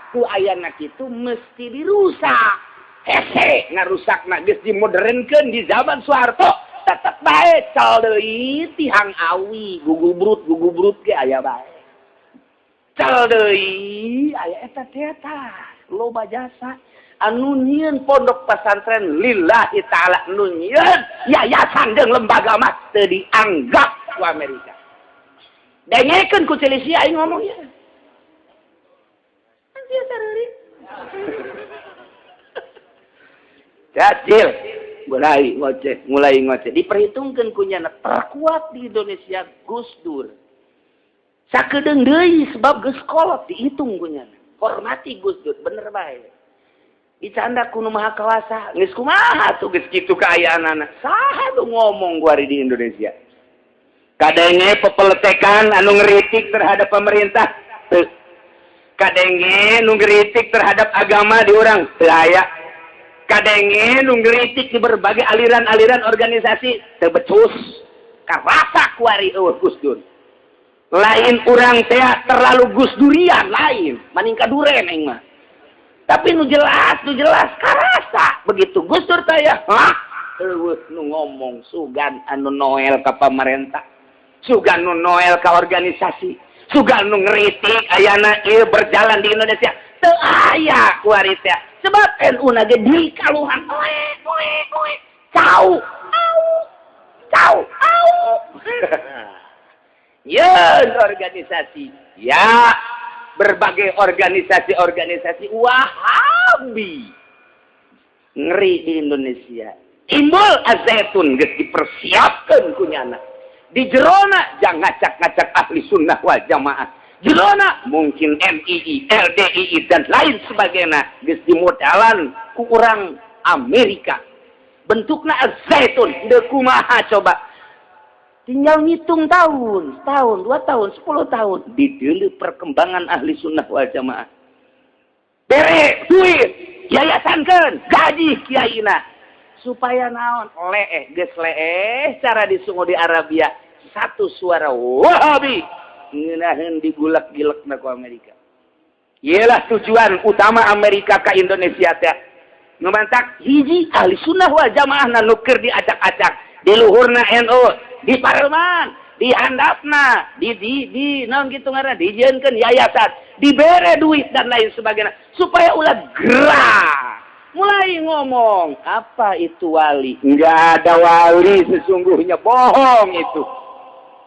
ku ayana kitu mesti dirusak. Hese ngarusakna geus dimodernkeun di zaman Soeharto tetep bae cal deui tihang awi gugubrut ge aya bae cal deui aya eta teh tah loba jasa anu nyieun pondok pesantren lillahi taala nu nyieun yayasan jeung lembaga mah teu dianggap ku Amerika. Dengekeun ku Celisia aing ngomong ieu. Sia sareureun. Kecil, mulai ngoceh. Diperhitungkan kunyana terkuat di Indonesia Gus Dur. Sakedeung deui sebab geus kolot dihitung kunyana. Hormati Gus Dur, bener bae. Dicanda ku nu Maha Kawasa, geus kumaha tuh geus kitu kaayaanana. Saha nu ngomong kuari di Indonesia? Kadenge pepeletekan anu ngeritik terhadap pemerintah, teu. Kadenge nu ngeritik terhadap agama di urang, teu aya. Kadenge nu ngeritik di berbagai aliran-aliran organisasi teu becus karasa kuari eueuh Gus Dur. Lain urang teh terlalu Gus Durian lain, maning kaduren aing mah. Tapi nu jelas karasa begitu Gus Dur teh ya, hah? Eueuh nu ngomong sugan anu noel ka pamarentah, sugan nu noel ka organisasi, sugan nu ngeritik ayana ieu berjalan di Indonesia teu aya kuari teh. Sebab NU nage di kaluhan oe oe oe cau au cau au. Ya organisasi ya berbagai organisasi-organisasi Wahabi ngeri di Indonesia. Timbul Azaitun geus dipersiapkeun ku nyana. Di jerona jangan ngacak-ngacak ahli sunnah wal jamaah. Jerona mungkin MII, LDII dan lain sebagainya geus dimodalan ku urang Amerika. Bentukna Azaitun deuk kumaha coba. Tinggal ngitung tahun, setahun, 2 tahun, 10 tahun dideuleu perkembangan ahli sunnah wal jamaah. Bere duit, yayasankeun, gaji kiaina supaya naon leeh geus leeh cara di Saudi Arabia satu suara Wahabi ngeunaheun digulak-gilekna ku Amerika. Iyalah tujuan utama Amerika ka Indonesia teh. Nu mantak hiji ahli sunnah wal jamaah nu keur diacak-acak di luhurna NU, di parlemen, di handapna, di naon kitu ngaranna, dijieunkeun yayasan, dibere duit dan lain sebagainya supaya ulah gerak. Mulai ngomong, apa itu wali? Enggak ada wali sesungguhnya, bohong itu.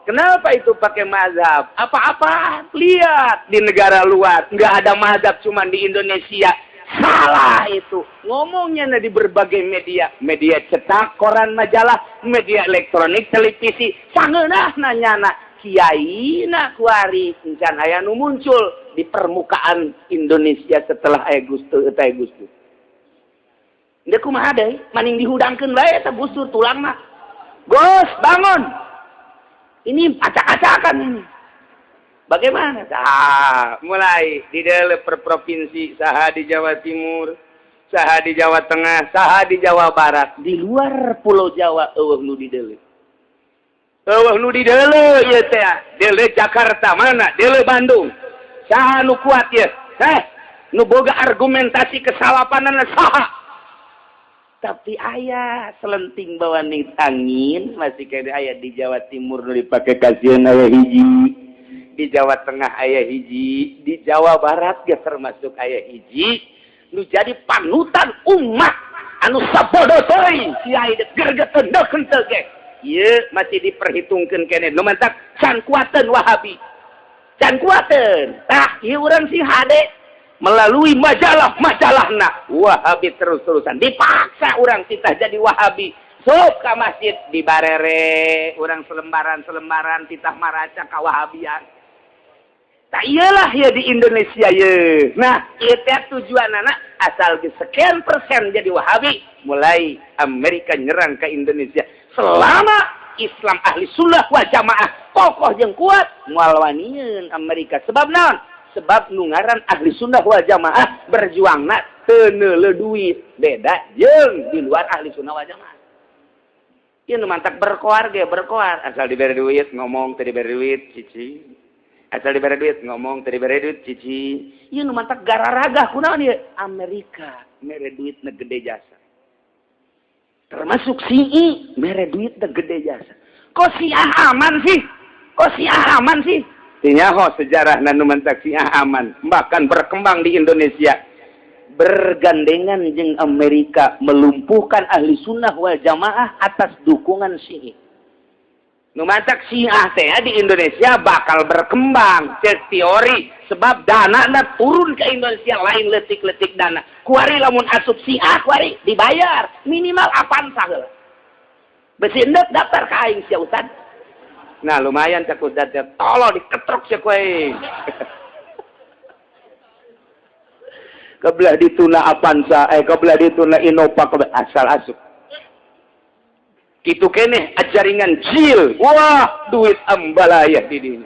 Kenapa itu pakai mazhab? Apa-apa lihat di negara luar, nggak ada mazhab cuman di Indonesia. Salah itu. Ngomongnya di berbagai media, media cetak, koran, majalah, media elektronik, televisi. Sangeunah nanyana kiai na kuari encan aya nu muncul di permukaan Indonesia setelah aya Gus Dur eta Gus Dur. Deuk kumaha deui? Maning dihudangkeun bae eta Gus Dur tulangna. Gus, bangun. Ini acak-acakan ini. Bagaimana? Nah, mulai di dalam per provinsi, saha di Jawa Timur, saha di Jawa Tengah, saha di Jawa Barat, di luar Pulau Jawa eueuh nu di deuleu. Eueuh nu di deuleu ieu teh, deuleu Jakarta mana? Deuleu Bandung. Saha nu kuat ieu? Heh, nu boga argumentasi kesalapanana saha? Tapi ayah selenting bawaning angin masih kene aya di Jawa Timur nu dipake kasieun aya hiji. Di Jawa Tengah aya hiji, di Jawa Barat ge termasuk aya hiji. nu jadi panutan umat anu sabodo teuing kiai gergeteun deuk henteu ge ieu masih diperhitungkeun keneh nu mantak can kuateun Wahabi can kuateun tah ieu urang sing hade melalui majalah-majalahna Wahabi terus-terusan dipaksa urang titah jadi Wahabi sok ka masjid dibarere urang selembaran-selembaran titah maraca ka Wahabian. Tak iyalah ya di Indonesia ye. Nah, ieu teh tujuanana asal geus sekian persen jadi Wahabi, mulai Amerika nyerang ke Indonesia. Selama Islam ahli sunnah wal jamaah kokoh jeung kuat, moal wanieun Amerika. Sebab naon? Sebab nu ngaran ahli sunnah wal jamaah berjuangna teu neuleuh duit, beda jeung di luar ahli sunnah wal jamaah. Ieu nu mantak berkoar ge berkoar, asal dibere duit ngomong, teu dibere duit cicing. Asal dibere duit ngomong, teu dibere duit cici. Ieu nu mantak gararagah kunaon ieu? Amerika mere duitna gede jasa. Termasuk Syi'i mere duitna gede jasa. Kok Syiah aman sih? Kok Syiah aman sih? Teu nyaho sejarahna nu mantak Syiah aman, bahkan berkembang di Indonesia. Bergandengan jeung Amerika melumpuhkan ahli sunnah wal jamaah atas dukungan Syi'i. Nu mantak Syiah teh di Indonesia bakal berkembang cek teori sebab dana na turun ke Indonesia lain letik-letik dana. Kuari lamun asup Syiah kuari dibayar minimal Avanza heula. Besi endek daftar ka aing sia Ustad. Nah lumayan cek Ustad teh tolol diketrok sia ku aing. Kebelah dituna Avanza kebelah dituna Innova kebelah asal asup. Itu keneh jaringan jil, wah duit ambalayah di dinya.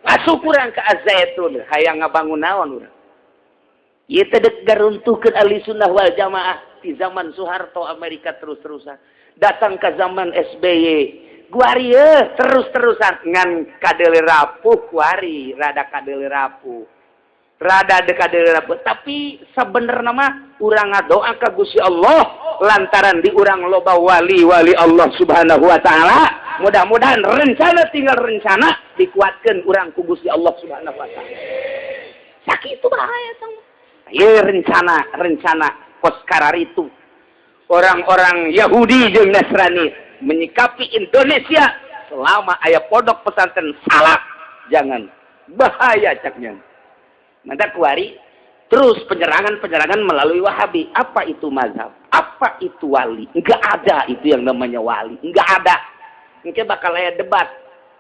Asup urang ke Azaitun, hayang ngabangun naon urang. Ieu teh dek garuntuhkeun ahli sunnah wal jamaah di zaman Soeharto Amerika terus-terusan. Datang ke zaman SBY, guari terus-terusan ngan kadeule rapuh kuari, rada kadeule rapuh. Rada kadeule rapuh, tapi sebenarnya mah urang ngadoa ka Gusti Allah lantaran di urang loba wali-wali Allah Subhanahu wa taala, mudah-mudahan rencana tinggal rencana dikuatkeun urang ku Gusti Allah Subhanahu wa taala. Sakitu bahaya tong. Ieu rencana kos kararitu. Orang-orang Yahudi jeung Nasrani menyikapi Indonesia selama aya pondok pesantren salaf, jangan bahaya caknya. Maka kuari terus penyerangan-penyerangan melalui Wahabi. Apa itu mazhab? Apa itu wali? Enggak ada itu yang namanya wali. Enggak ada. Mungkin bakal aya debat.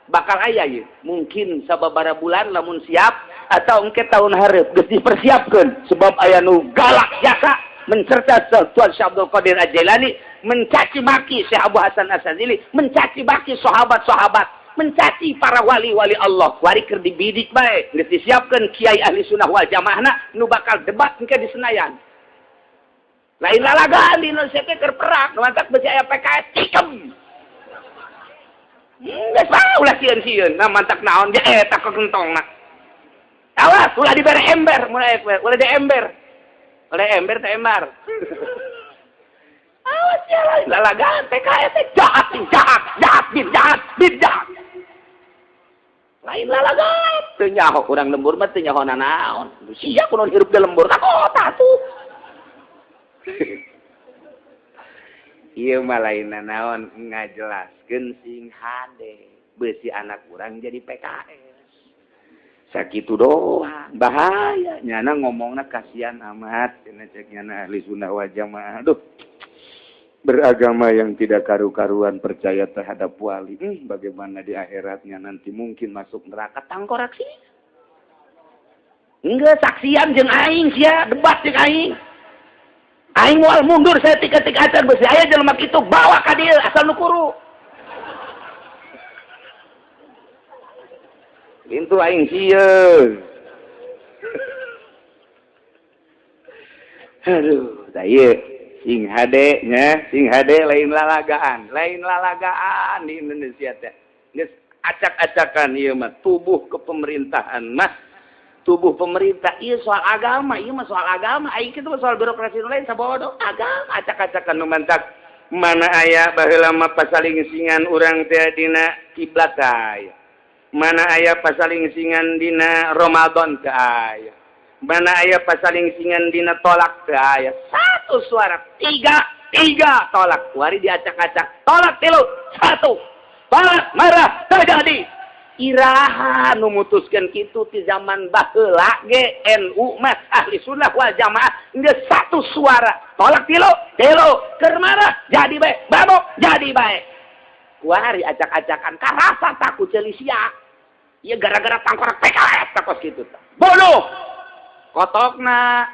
Bakal aya ya. Mungkin sababaraha bulan lamun siap atau engke tahun hareup geus dipersiapkeun sebab aya nu galak jasa mencerca Tuan Syekh Abdul Qadir Al-Jailani, mencaci maki Syekh Abu Hasan Asy-Syadzili, mencaci maki sahabat-sahabat, mencaci para wali-wali Allah. Wari keur dibidik bae, geus disiapkeun kiai ahli sunnah wal jamaahna nu bakal debat engke di Senayan. Lain lalagaan di Indonesia teh keur perang, nu mantak besi aya PKS cikem. Geus bae ulah sieun-sieun, nah mantak naon ge eta kekentongna. Awas ulah dibere ember, mulai ulah di ember. Ulah ember teh embar. Awas ya lain lalagaan PKS teh jahat, jahat, jahat, bin jahat, bin jahat. Lain lalagaan teu nyaho urang lembur mah teu nyaho nanaon. Sia kunaon hirup di lembur ka kota tuh. Ieu mah lain nanaon ngajelaskeun sing hade beusi anak urang jadi PKS. Sakitu doang bahaya nyana ngomongna kasihan amat cenah cek nyana ahli sunnah wal jamaah. Aduh. Beragama yang tidak karu-karuan percaya terhadap wali, bagaimana di akhiratnya nanti mungkin masuk neraka tangkorak sih. Enggak saksian jeung aing sia, debat jeung aing. Aing moal mundur saya tika-tika acan beusi aya jelema kitu bawa ka dieu asal nu kuru. Intu aing sieun. Aduh, tah ieu sing hade nya, sing hade lain lalagaan di Indonesia teh. Geus acak-acakan ieu mah tubuh kepemerintahan mah tubuh pemerintah ieu soal agama, ieu mah soal agama, aing kitu mah soal birokrasi nu lain sabodo agama acak-acakan nu mantak mana aya baheula mah pasalingsingan urang teh dina kiblat aya. Mana aya pasalingsingan dina Ramadan teh aya. Mana aya pasalingsingan dina tolak teu aya. Satu suara, tiga tolak. Kuari diacak-acak. Tolak 3, 1. Tolak marah terjadi. Iraha nu mutuskeun kitu ti zaman baheula ge NU mah ahli sunnah wal jamaah geus satu suara. Tolak 3, keur marah jadi bae, babok jadi bae. Kuari acak-acakan karasa takut ceuli sia. Ieu gara-gara tangkorak PKS takos kitu tah. Bodoh. Kotokna.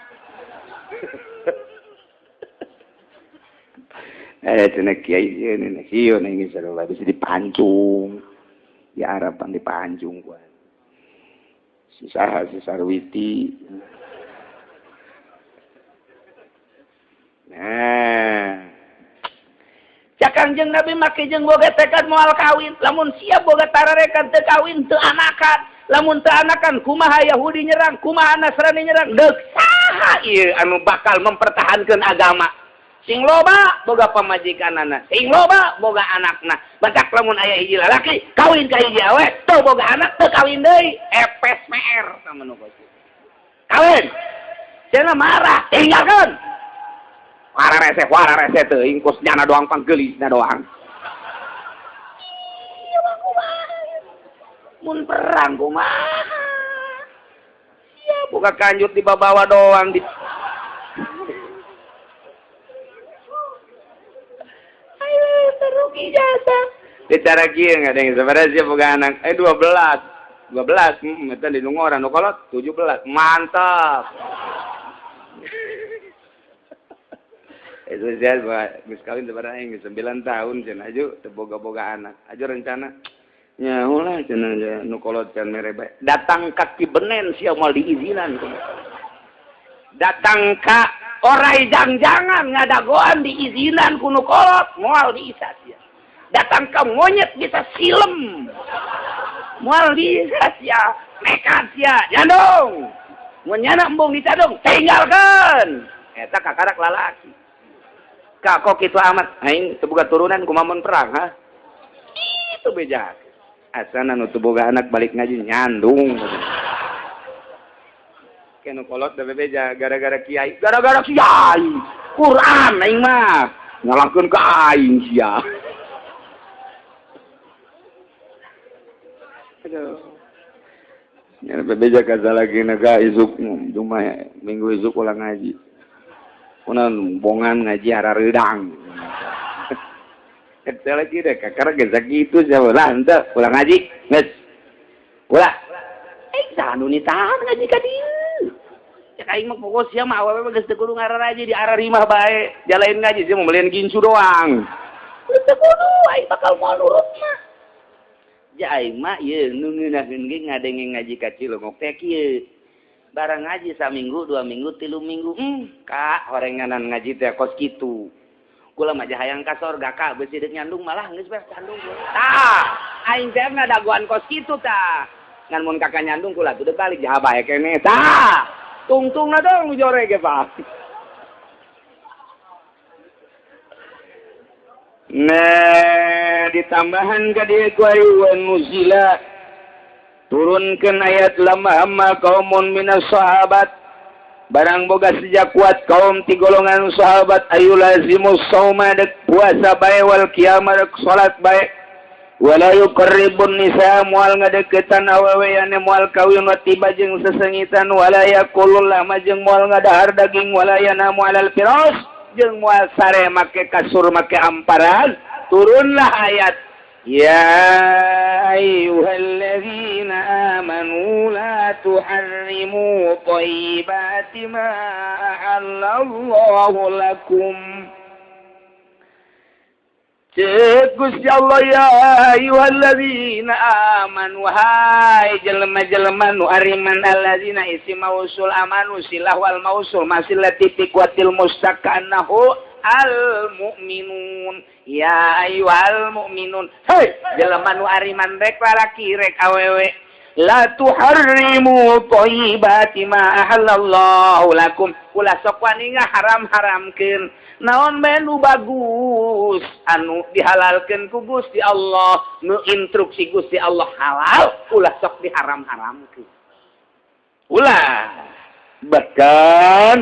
Cenah kiai sieun sieun aing sarua bisa dipancung. Di Arab pan dipancung kuat. Si saha si Sarwiti. Nah. Cak Kangjeng Nabi make jeung boga tekad moal kawin, lamun siap boga tararekan teu kawin teu anakan. Lamun teu anakan kumaha Yahudi nyerang, kumaha Nasrani nyerang, deuk saha ieu anu bakal mempertahankeun agama. Sing loba boga pamajikanana, sing loba boga anakna. Batak lamun aya hiji lalaki kawin ka hiji awe, teu boga anak teu kawin deui, epes meer sama nu kos. Kawin. Cenah marah, tinggalkeun. Wara rese teuing kos nyana doang panggeulisna doang. Ieu mah kumaha? Mun perang kumaha? Sia boga kanjut di babawa doang di rugi jasa. Bicara kieu ngadeng sebenarnya sia boga anak 12. 12 eta di Lungoran nu kolot 17. Mantap. Itu sia geus kawin sebenarnya geus 9 tahun cenah aju teu boga-boga anak. Aju rencana nyaho lah cenah nu kolot can mere bae. Datang ka Kibenen sia moal diizinan. Datang ka orai jang-jangan ngadagoan diizinan ku nu kolot moal diisa sia. Datang ka monyet bisa silem. Moal diisa sia, nekat sia, nyandung. Mun nyana embung dicadung, tinggalkeun. Eta kakarak lalaki. Kak kok kitu amat aing teu boga turunan kumaha mun perang ha? Itu beja. Asana nu teu boga anak balik ngaji nyandung. Kenu kolot da bebeja gara-gara kiai, gara-gara kiai. Quran aing mah ngalahkeun ka aing sia. Aduh. Nya bebeja kaza lagi naga isuk cuma minggu isuk ulang ngaji. Kunaon bongan ngaji harareudang. Eta lagi deh kakara geus sakitu sia ulah henteu ulang ngaji geus. Ulah. Saha nu nitahan ngaji ka dieu. Cek aing mah pokok sia mah awewe mah geus teu kudu ngararaji di ararimah bae. Jalain ngaji sia mau belian gincu doang. Teu kudu aing bakal moal nurut mah. Ja aing mah ieu nu ngeunaheun ge ngadenge ngaji ka Cilongok teh kieu. Barang ngaji saminggu, 2 minggu, 3 minggu, kak horenganan ngaji teh kos kitu. Kula mah hayang ka sorga kak beusi deuk nyandung malah geus bae candung. Tah, aing teh ngadagoan kos kitu tah. Ngan mun kakak nyandung kula tuh balik jaha bae keneh. Tah, tungtungna dong jore ge Pak. Nah, ditambahan ka dieu ku wa nuzila. Turunkan ayat lama amma kaumun minas sahabat. Barang boga sejak kuat kaum ti golongan sahabat ayu lazimus sauma dek puasa bae wal qiyamah dek salat bae. Wala yuqarribun nisa moal ngadeukeutan awewe ane moal kawin wa tiba jeung sesengitan wala yaqulul lama jeung moal ngadahar daging wala yanamu alal firas jeung moal sare make kasur make amparan. Turunlah ayat ya ayyuhalladzina amanu la tuharrimu thayyibati ma ahallallahu lakum. Cek Gusti Allah ya ayyuhalladzina amanu hai jelema-jelema nu ariman alladzina isi mausul amanu silah wal mausul masilati tiqwatil mustaqanahu al mu'minun ya ayyuhal mu'minun hei jelema nu ariman rek lalaki rek awewe la tuharrimu thayyibati ma ahallallahu lakum ulah sok wani ngaharam-haramkeun naon bae nu bagus anu dihalalkeun ku Gusti Allah nu instruksi Gusti Allah halal ulah sok diharam-haramkeun ulah Bahkan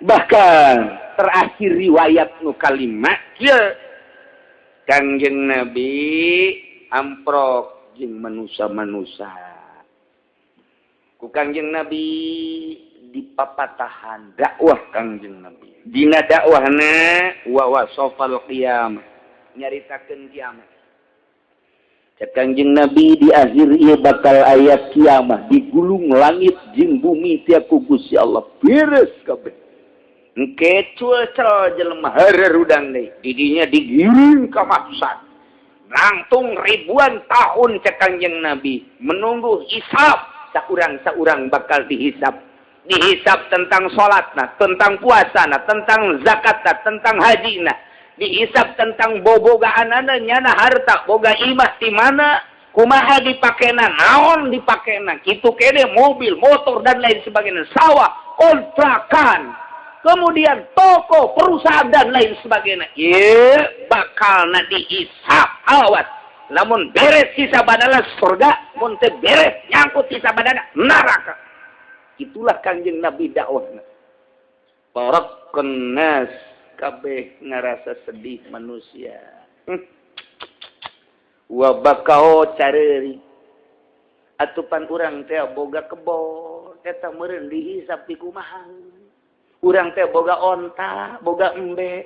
bahkan terakhir riwayat nu kalima kieu, Kangjeng Nabi amprok jeung manusia-manusia, ku Kangjeng Nabi dipapatahan dakwah. Kangjeng Nabi dina dakwahna wa wasafal qiyamah, nyaritakeun kiamat. Cek Kangjeng Nabi, di akhir ieu bakal aya kiamat, digulung langit jeung bumi tiap ku Gusti Allah, beres kabeh. Engke cuaca jelema hararudang deui, didinya digiring ka mahsyar, langtung ribuan tahun. Cek Kangjeng Nabi menunggu hisab, saurang-saurang bakal dihisab, dihisab tentang salatna, tentang puasana, tentang zakatna, tentang hajina, dihisab tentang bobogaanana, nyana harta, boga imah di mana, kumaha dipakena, naon dipakena, kitu kene mobil, motor, dan lain sebagainya, sawah, kontrakan, kemudian toko, perusahaan, dan lain sebagainya. Ieu bakal dihisab. Awas, lamun beres hisabanana surga, mun teu beres nyangkut hisabanana neraka. Itulah Kangjeng Nabi dakwahna. Barakan nas, kabeh ngarasa sedih manusia. Wa bakau, careuri. Atupan urang teh boga kebon, eta meureun dihisab di kumaha. Urang teh boga onta, boga embe,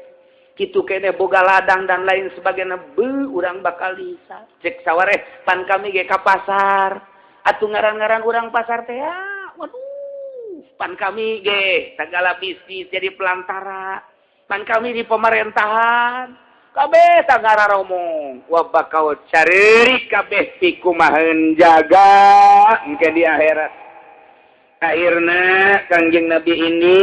kitu kene boga ladang dan lain sebagainya, be urang bakal dihisab. Cek sawareh, pan kami ge ka pasar. Atuh ngaran-ngaran urang pasar teh ya, waduh, pan kami ge segala bisnis jadi pelantara, pan kami di pemerintahan kabeh tagara romong. Wa bakal careuri kabeh pikumaheun jaga engke di akhirat. Akhirna Kangjeng Nabi ini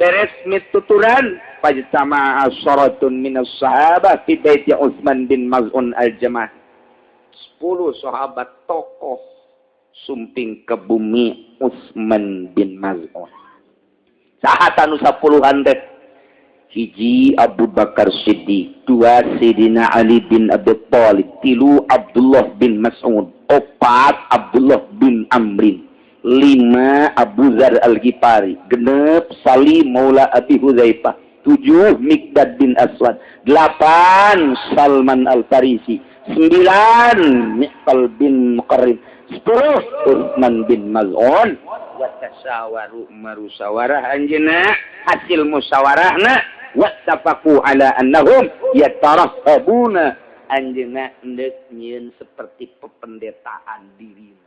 beres mituturan, fajtama asyaratun minas sahabah fi baiti Utsman bin Maz'un al-Jamah. 10 sahabat tokoh sumping ke bumi Utsman bin Maz'un. Saha tanu sapuluhan teh? Hiji, Abu Bakar Siddiq. Dua, Sayyidina Ali bin Abi Thalib. Tilu, Abdullah bin Mas'ud. Opat, Abdullah bin Amrin. Lima, Abu Zar Al-Ghifari. 6, Salim Maula Abi Hudzaifah. Tujuh, Mikdad bin Aswad. Delapan, Salman Al-Farisi. Sembilan, Miqtal bin Muqarrin. 10, Utsman bin Maz'un. Wa tasyawaru, marusawarah anjeunna. Hasil musyawarahna, wattafaqu ala annahum yatarahhabuna, anjeunna endek nyieun seperti pependetaan dirina.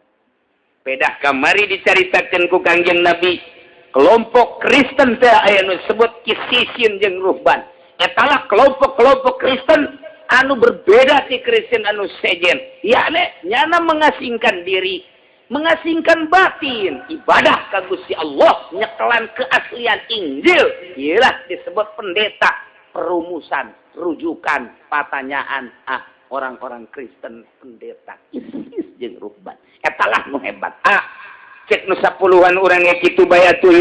Pedah kamari dicaritakeun ku Kangjeng Nabi, kelompok Kristen teh aya nu disebut kisisin jeung ruhban. Etalah kelompok-kelompok Kristen anu berbeda ti Kristen anu sejen, yakni nyana mengasingkan diri, mengasingkan batin, ibadah ka Gusti Allah, nyekelan keaslian Injil. Ialah disebut pendeta, perumusan, rujukan pertanyaan. Ah, orang-orang Kristen pendeta kisis jeung ruhban etalah nu hebat. Ah, cek nu sapuluhan, urang ge kitu bae atuh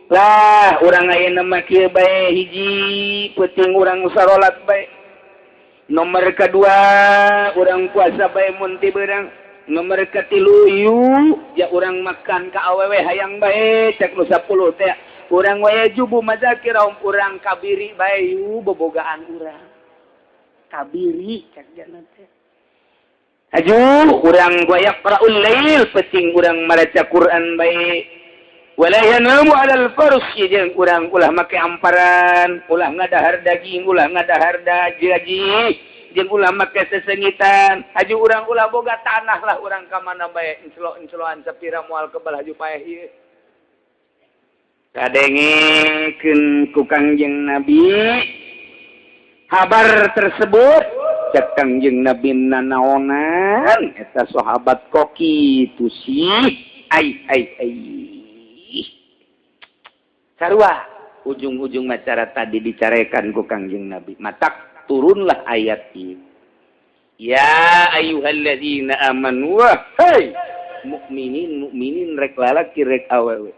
lah. Urang ayeuna mah kieu bae: hiji, peuting urang sarolat bae. Nomor kedua, urang puasa bae mun ti beurang. Nomor katilu yuk ya, urang makan ka awewe hayang bae. Cek nu 10 teh, urang wae jubu mazakirahum, urang kabiri bae yu, bobogaan urang kabiri. Cek jana teh, aju urang yaqra'ul lail, peuting urang maca Quran bae. Wala yanamu 'alal farsi, jeung urang ulah make amparan, ulah ngadahar daging, ulah ngadahar daji, jeung ulah make sesengitan. Haju urang ulah boga tanah lah, urang ka mana bae encelo-enceloan sapira moal kebal, haju paeh ieu. Kadengekeun ku Kangjeng Nabi kabar tersebut. Cek Kangjeng Nabi, nanaonan eta sahabat koki itu sih? Ai ai ai, sarua ujung-ujung macara tadi dicarekan ku Kangjeng Nabi, matak turunlah ayat ini, ya ayyuhalladzina amanu, hey mukminin mukminin, rek lalaki rek awewe,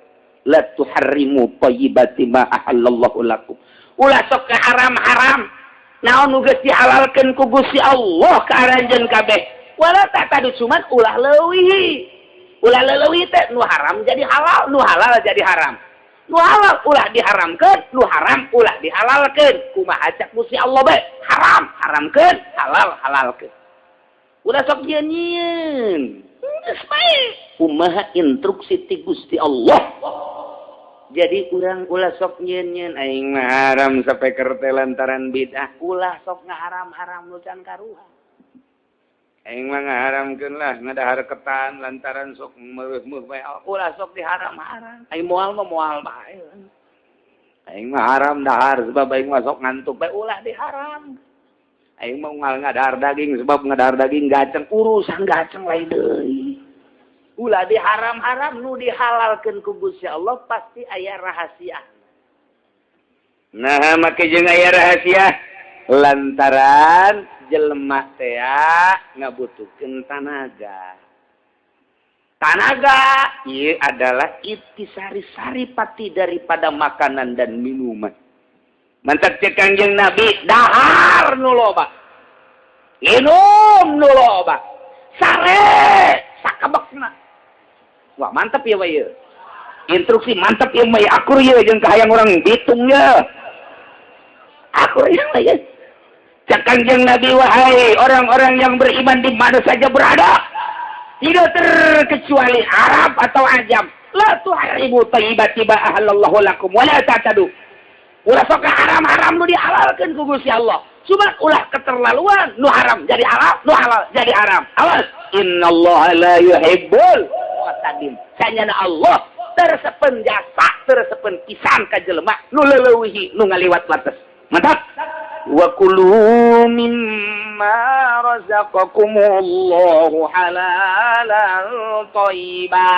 la tuharrimu thayyibati ma ahallallahu lakum, ulah sok ke haram-haram naon nu geus dihalalkeun ku Gusti Allah ka aranjeun kabeh. Wala ta'tadu, cuman ulah leuwih. Ulah leleuwih teh nu haram jadi halal, nu halal jadi haram. Nu halal ulah diharamkeun, nu haram ulah dihalalkeun. Kumaha cak Gusti Allah bae? Haram haramkeun, halal halalkeun. Ulah sok nyieun. Geus bae. Kumaha instruksi ti Gusti Allah. Jadi urang ulah sok nyieun-nyieun aing mah haram sapeker teh lantaran bid'ah. Ulah sok ngaharam-haram nu can karuhan. Aing mah ngaharamkeun lah ngadahar ketan lantaran sok meuh-meuh bae. Ulah sok diharam-haram. Aing moal mah moal bae. Aing mah haram dahar sebab aing mah sok ngantuk bae ulah diharam. Aing mah unggal ngadahar daging sebab ngadahar daging gaceng urusan gaceng lain deui. Ulah diharam-haram nu dihalalkeun ku Gusti Allah pasti aya rahasia. Nah, make jeung aya rahasia lantaran jelema teh ngabutuhkeun tanaga. Tanaga ieu adalah intisari saripati daripada makanan dan minuman. Mantak cek Kangjeng Nabi dahar nu loba. Minum nu loba. Sare sakabekna. Wah mantap ya bae. Instruksi mantap ya bae akur ye jeung kahayang urang Bitung ye. Akur ya bae. Cek Kangjeng Nabi wahai orang-orang yang beriman di mana saja berada, tidak terkecuali Arab atau Ajam, la tuharimu thayyibati ma ahallallahu lakum wa la ta'tadu. Ulah sok haram-haram nu dihalalkeun ku Gusti Allah. Cuma ulah keterlaluan nu haram jadi halal, nu halal jadi haram. Awas, innallaha la yuhibbul mu'tadin. Sanyana Allah tersepen jasa, tersepen pisan ka jelema nu leuweuhi nu ngaliwat batas. Mantap. Wa kulu mimma razaqakumullahu halalan thayyiba.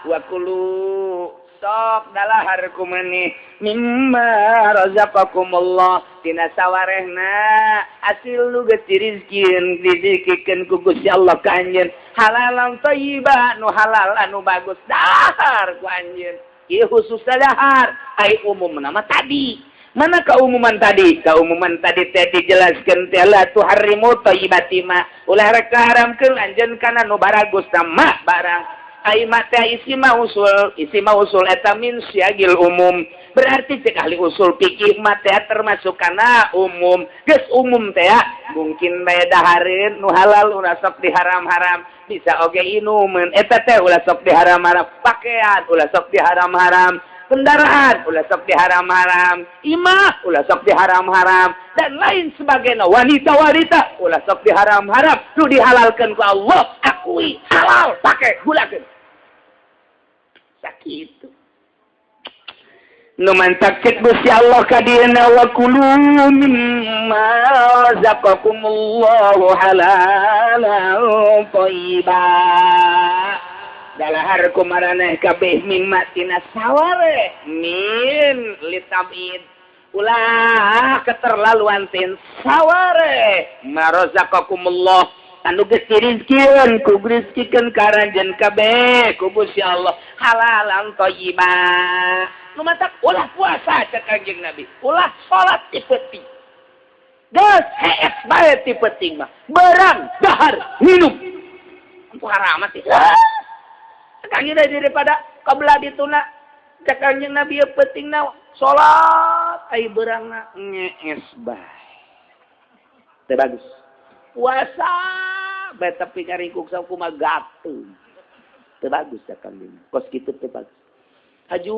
Wa kulu sok dalahar kumaneh mimma razaqakumullah tina sawarehna hasil nu geus dirizkieun dizikikeun ku Gusti Allah ka anjeun halalan thayyiba nu halal anu bagus dahar ku anjeun. Ieu khusus dahar ai umumna mah tadi. Mana keumuman tadi? Keumuman tadi teh dijelaskeun teh la tuharrimu thayyibati ma ulah rek haramkeun anjeun kana nu baragus mah barang. Ai ma teh isi mausul eta min syagil umum. Berarti cek ahli usul fikih ma teh termasuk kana umum. Geus umum teh mungkin bae dahareun nu halal ulah sok diharam-haram, bisa oge inumeun eta teh ulah sok diharam-haram, pakaian ulah sok diharam-haram, kendaraan ulah sok diharam-haram, imah ulah sok diharam-haram, dan lain sebagainya. Wanita-wanita ulah sok diharam-haram, nu dihalalkeun ku Allah, akui halal, pake gulakeun. Sakitu. Nu mantak cek Gusti Allah ka dieuna wa kulu mimma razaqakumullahu halalan thayyiba. Dalahar kumaraneh kabeh mimma tina saware min litabid ulah keterlaluan tin saware marazaqakumullah anu geus dirizkieun ku rizkikeun ka aranjeun kabeh ku Gusti Allah halalan thayyiba. Nu matak ulah puasa cek Kangjeng Nabi, ulah salat ti peuting. Geus hees bae ti peuting mah berang dahar minum. Ampun haram sih. Kangjeng daripada kabelah dituna cek Kangjeng Nabi peutingna salat ai beurangna ngees bae. Teu bagus. Puasa bae tapi ngaringkuk sakumaha gateung. Teu bagus cek Kangjeng. Kos kitu teu bagus. Haju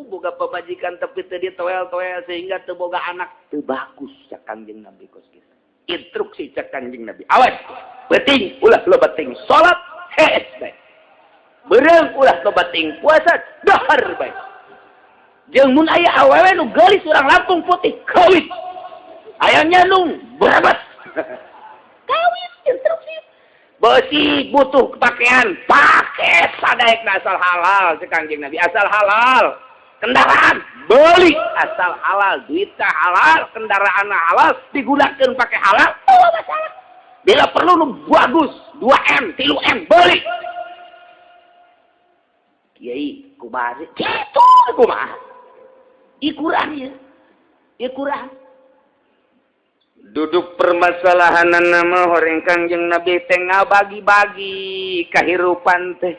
boga pamajikan tapi teu ditoel-toel sehingga teu boga anak teu bagus cek Kangjeng Nabi kos kitu. Instruksi cek Kangjeng Nabi. Awas, peuting ulah loba teuing salat hees bae. Beurang ulah loba teuing puasa dahar bae. Jeung mun aya awewe nu geulis urang Lampung putih kawin. Aya nyandung berabat. Kawin instruksi. Besi butuh pakaian, pakai sadaekna asal halal cek Kangjeng Nabi, asal halal. Kendaraan beli asal halal, duitna halal, kendaraan halal, digunakeun pakai halal, oh masalah. Bila perlu nu bagus, 2M, 3M beli. Kiai kumaha kitu kumaha. Ieu Quran ieu. Ieu Quran. Duduk permasalahan nama horeng Kangjeng Nabi teh ngabagi-bagi kahirupan teh.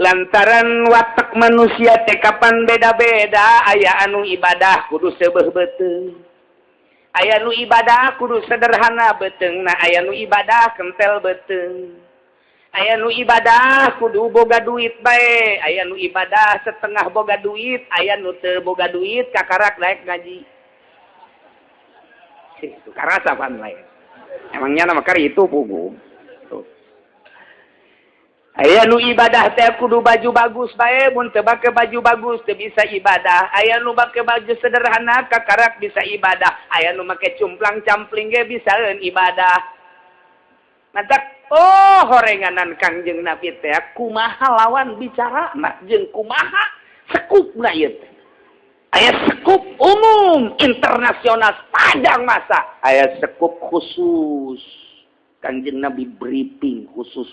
Lantaran watak manusia teh kapan beda-beda, aya anu ibadah kudu seubeuh beuteung. Aya nu ibadah kudu sederhana beuteungna, aya nu ibadah kentel beuteung. Aya nu ibadah kudu boga duit bae, aya nu ibadah setengah boga duit, aya nu teu boga duit kakarak daek ngaji. Itu karasa pan lain. Emangnya nama kari itu pugu. Aya nu ibadah teh kudu baju bagus bae, mun teu make baju bagus teu bisa ibadah. Aya nu make baju sederhana kakarak bisa ibadah. Aya nu make cumplang campling ge bisaeun ibadah. Mantak oh horenganan Kangjeng Nabi teh kumaha lawan bicarana jeung kumaha sekupna ieu teh. Aya sekup umum internasional sepanjang masa, aya sekup khusus. Kangjeng Nabi briefing khusus,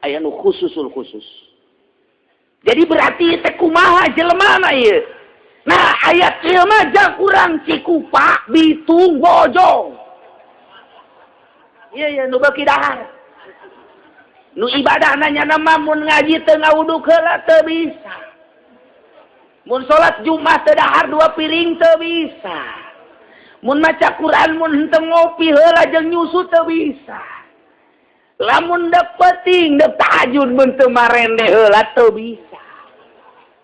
aya nu khususul khusus. Jadi berarti teh kumaha jelemana ieu. Nah, ayat ieu mah jang urang Cikupa, Bitung, Bojong. Ieu ya nu beuki dahar. Nu ibadahna nya mah mun ngaji teu ngawuduk heula teu bisa. Mun salat Jumat teu dahar 2 piring teu bisa. Mun maca Quran mun henteu ngopi heula jeung nyusu teu bisa. Lamun dek peuting dek tahajud mun teu marende heula teu bisa.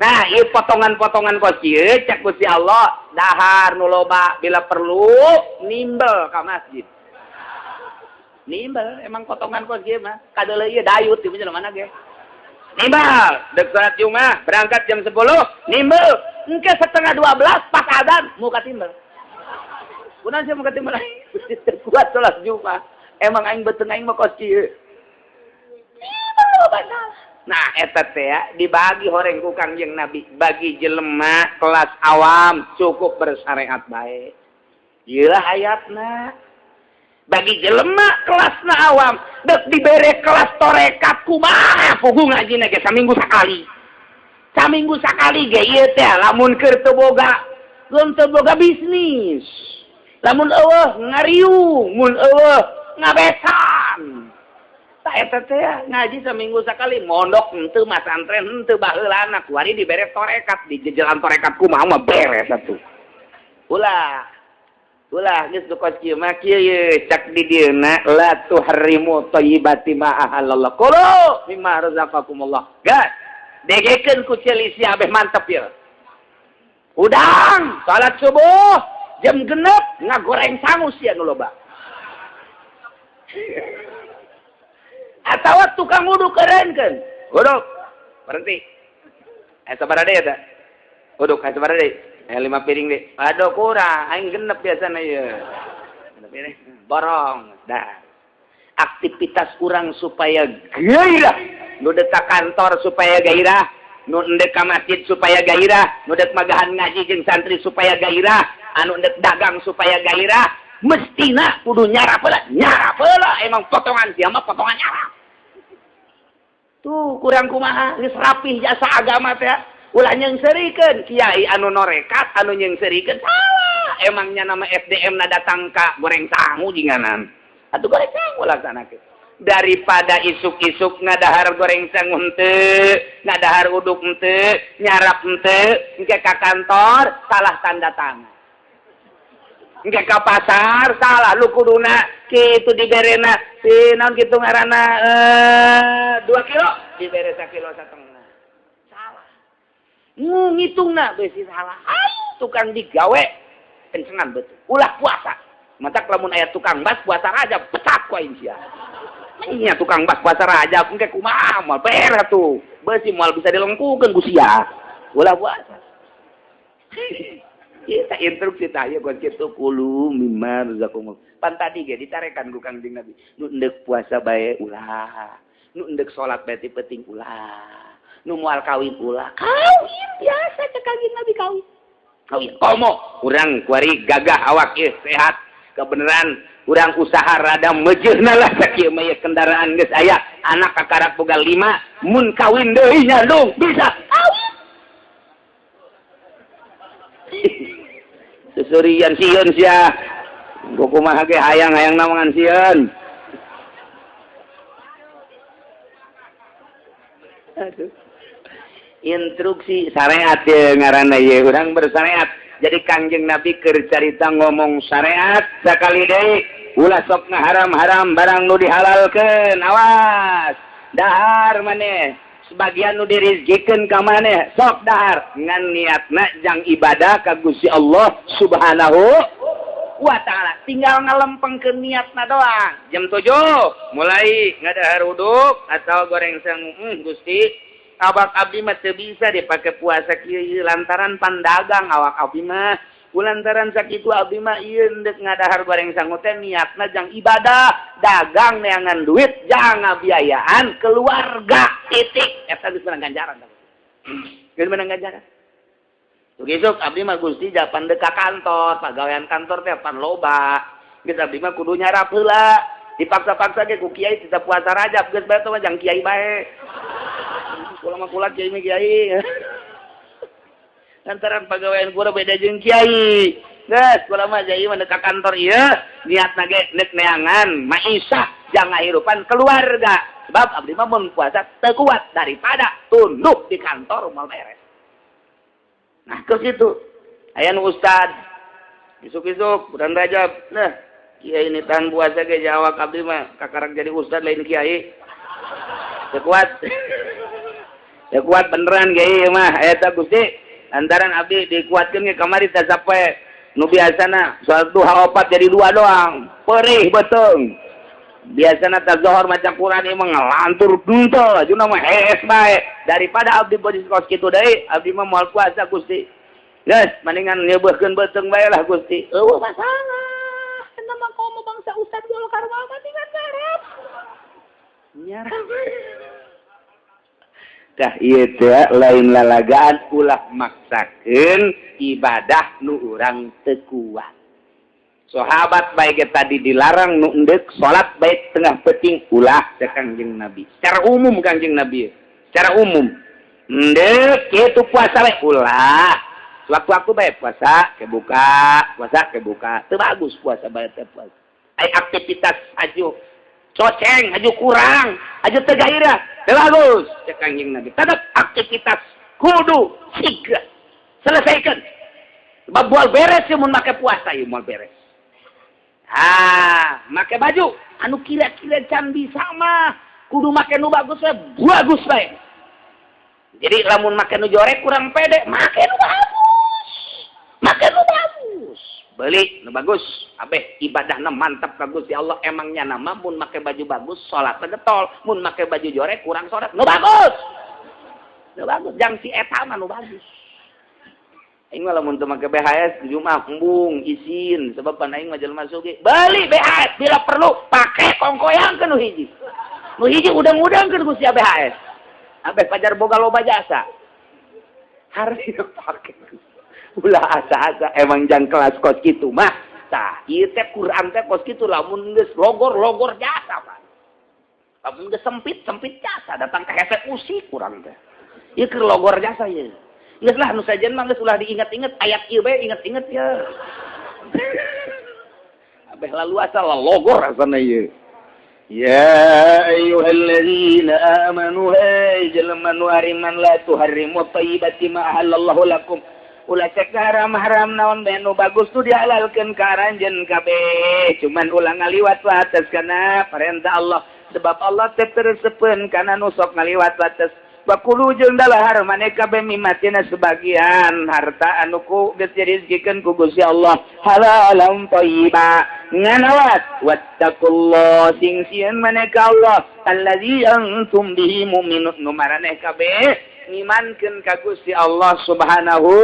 Nah, ieu potongan-potongan kos ieu cek Gusti Allah dahar nu loba bila perlu nimbel ka masjid. Nimbel emang potongan kos ieu mah kadeuleu ieu dayut di mana ge. Nimbel, dek salat Jumat berangkat jam 10, nimbel, engke 11:30 pas adzan muka timbel. Kunaon sia muka timbel? Kuat salat Jumat. Emang aing beuteung aing mah kos kieu. Nah, eta teh dibagi horeng ku Kangjeng Nabi, bagi jelema kelas awam cukup bersyariat bae. Ieu ayatna. Bagi jelema kelasna awam dek dibere kelas torekat kumaha puguh ngajina ge saminggu sakali. Saminggu sakali ge ieu teh lamun keur teu boga, lamun teu boga bisnis. Lamun eueuh ngariung, mun eueuh ngabesan. Tah eta teh ngaji saminggu sakali mondok henteu masantren henteu baheulana kuari dibere torekat di jejelan torekat kumaha mah beres atuh. Ulah ulah geus nu kos kieu mah kieu ye cak di dieuna la tuharrimu thayyibati ma ahallallah kulu mimma razaqakumullah. Gas degekeun ku ceuli sia abeh mantep ieu. Udang salat subuh jam 6 ngagoreng sangu sia nu loba. Atawa tukang uduk kerenkeun. Uduk berhenti. Sabaraha deui eta? Uduk sabaraha deui? 5 piring deh. Aduh kurang, aing genep biasana ieu. 6 piring. Borong. Dah. Aktivitas urang supaya gairah. Nu dek ka kantor supaya gairah, nu endek ka masjid supaya gairah, nu dek magahan ngaji jeung santri supaya gairah, anu endek dagang supaya gairah, mestina kudu nyarap heula, nyarap heula emang potongan sia mah potongan nyarap. Tuh kurang kumaha geus rapih jasa agama teh. Ulah nyengserikeun kiai anu norekat anu nyengserikeun salah. Emangnya nama SDM na datang ka goreng sangu jinganan. Atuh goreng sangu laksanakeun. Daripada isuk-isuk ngadahar goreng sangu henteu, ngadahar uduk henteu, nyarap henteu, engke ka kantor salah tanda tangan. Engke ka pasar salah lu kuduna kitu diberena si naon kitu ngaranna 2 kilo dibere sakilo satengah. Salah. Ngitungna beusi salah. Ayo tukang digawe kencengan betul. Ulah puasa. Matak lamun aya tukang bas puasa Rajab pecat ku aing sia. Nya tukang bas puasa Rajab engke kumaha moal beres atuh. Beusi moal bisa dilengkukeun ku sia. Ulah puasa. Kita instruksi tah ieu gon kitu kulu mimma razaqakumullah. Pan tadi ge ditarekan ku Kangjeng Nabi. Nu endek puasa bae ulah. Nu endek salat bae ti peuting ulah. Nu moal kawin ulah. Kawin biasa cek Kangjeng Nabi kawin. Kawin komo urang kuari gagah awak ieu sehat kebenaran urang usaha rada mejeuhna lah sakieu mah ieu kendaraan geus aya anak kakarak boga 5 mun kawin deui nyandung bisa kawin. Seserian sieun sia. Kumaha ge hayang-hayang namangan sieun. Aduh. Instruksi syariat ye ngaranna ye urang bersyariat. Jadi Kangjeng Nabi keur carita ngomong syariat sakali deui ulah sok ngaharam-haram barang nu dihalalkeun. Awas dahar maneh sebagian nu dirizkikeun ka maneh sok dahar ngan niatna jang ibadah ka Gusti Allah Subhanahu wa ta'ala. Tinggal ngalempengkeun niatna doang. Jam 7 mulai ngadahar uduk atau goreng sangu. Gusti awak abdi mah teu bisa dipake puasa kieu lantaran pandagang awak abdi mah. Lantaran sakitu abdi mah ieu endek ngadahar goreng sangu teh niatna jang ibadah, dagang neangan duit, jang ngabiayaan keluarga. Titik. Eta geus menang ganjaran. Geus menang ganjaran. Isuk abdi mah Gusti japan deuk ka kantor, pagawean kantor teh pan loba. Geus abdi mah kudu nyarap heula. Dipaksa-paksa ge ku kiai teu puasa Rajab geus bae teh mah jang kiai bae. Kula mah kula kiai mah kiai. Lantaran pagawean kula beda jeung kiai. Geus kula mah jadi mah ka kantor ieu niatna ge neuk neangan maisah jang ngahirupan keluarga. Sebab abdi mah mun puasa teu kuat daripada tunduk di kantor moal beres. Nah, ke situ. Aya nu ustad. Isuk-isuk bulan Rajab. Nah, kiai ini tahan puasa ge jawab abdi mah kakarak jadi ustad lain kiai. Teu kuat. Teu kuat beneran kiai mah eta Gusti. Lantaran abdi dikuatkeun ge kamari teh sampai nu biasana salat duha 4 jadi 2 doang. Perih beuteung. Biasana teh zohor maca Quran ieu mah ngalantur henteu, ajuna mah hees bae. Daripada abdi bojis kos kitu deui, abdi mah moal puasa Gusti. Geus, mendingan nyeubeurkeun beuteung bae lah Gusti. Eueuh masalah. Eta mah komo bangsa ustad Golkar mah mendingan nyarap. Nyarap. Tah ieu teh lain lalagaan ulah maksakeun ibadah nu urang teu kuat. Sahabat baik tadi dilarang nu endek salat baik tengah peuting ulah cek Kangjeng Nabi. Secara umum Kangjeng Nabi. Secara umum endek kitu puasa bae ulah. Sewaktu-waktu bae puasa kebuka, puasa kebuka. Teu bagus puasa bae teh puasa. Ai aktivitas aju coceng, aju kurang, aju teu gairah. Teu bagus cek Kangjeng Nabi. Tetep aktivitas kudu siga selesaikan. Sebab moal beres mun make puasa ieu moal beres. Ah, make baju anu kira-kira can bisa mah kudu make nu bagus we, bagus bae. Jadi lamun make nu jorek kurang pede, make nu bagus. Make nu bagus. Beli nu bagus, abeh ibadahna mantap ka Gusti Allah emangnya nama mun make baju bagus salat getol, mun make baju jorek kurang salat nu bagus. Nu bagus jang si eta mah nu bagus. Aing mah lamun teu make BHS Jumat embung isin sebab pan aing mah jelema sugih. Beli BHS bila perlu pake kongkoyangkeun nu hiji. Nu hiji udang-udangkeun ku sia BHS. Abeh pajar boga loba jasa. Harus pake. Ulah asa-asa emang jang kelas kos kitu mah. Tah ieu teh Quran teh kos kitu lamun geus logor-logor jasa Pak. Lamun geus sempit-sempit jasa datang ka hese usik urang teh. Ieu keur logor jasa ieu. Geus lah nu sajen mah geus ulah diinget-inget ayat ieu bae inget-inget ya. Abeh lalu asal logor asana ieu. Ya ayyuhalladzina amanu hey jelema nu ariman la tuharrimu thayyibati ma ahallallahu lakum. Ulah cek haram-haram naon bae nu bagus tuh dihalalkeun ka aranjeun kabeh. Cuman ulah ngaliwat wates kana perintah Allah sebab Allah teh tersepeun kana nu sok ngaliwat wates. Bakulu jeung dalahar maneh kabeh mimatina sebagian harta anu ku geus dirizkikeun ku Gusti Allah halalan thayyiba ngan awas wattaqullah sing sieun maneh ka Allah allazi antum bihi mu'minun nu maraneh kabeh ngimankeun ka Gusti Allah Subhanahu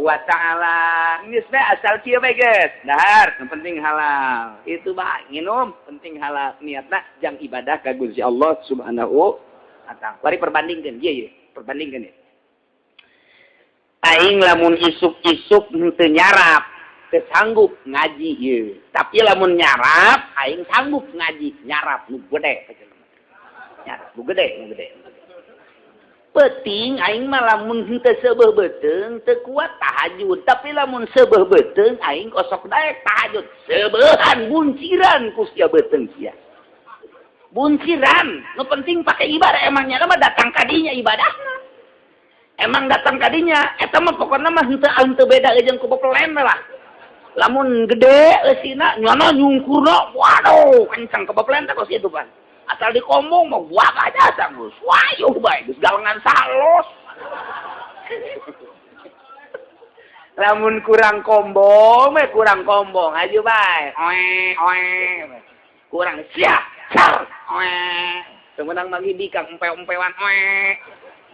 wa ta'ala. Geus bae asal kieu bae geus dahar nu penting halal itu bae nginum penting halal niatna jang ibadah ka Gusti Allah Subhanahu atang. Bari perbandingkeun, ieu ieu, perbandingkeun ieu. Aing lamun isuk-isuk henteu nyarap, teu sanggup ngaji ieu. Tapi lamun nyarap, aing sanggup ngaji, nyarap nu gede. Nyarap nu gede, nu gede. Penting aing mah lamun henteu seubeuh beuteung teu kuat tahajud, tapi lamun seubeuh beuteung aing osok daek tahajud. Seubeuhan bunciran ku sia beuteung sia. Bunciran, nu penting pake ibadah emangnya mah datang kadinya ibadahna. Emang datang kadinya eta mah pokona mah henteu beda jeung ku pepelen lah. Lamun gede eusina nyana nyungkurna, waduh kencang kebepelen teh kos kitu pan. Asal dikombong mau buat aja sanggus. Wayuh bae geus galengan salos. Lamun kurang kombong mah kurang kombong aju bae. Oe oe. Kurang sia car. Oe. Teu meunang magi bikang empe-empewan oe.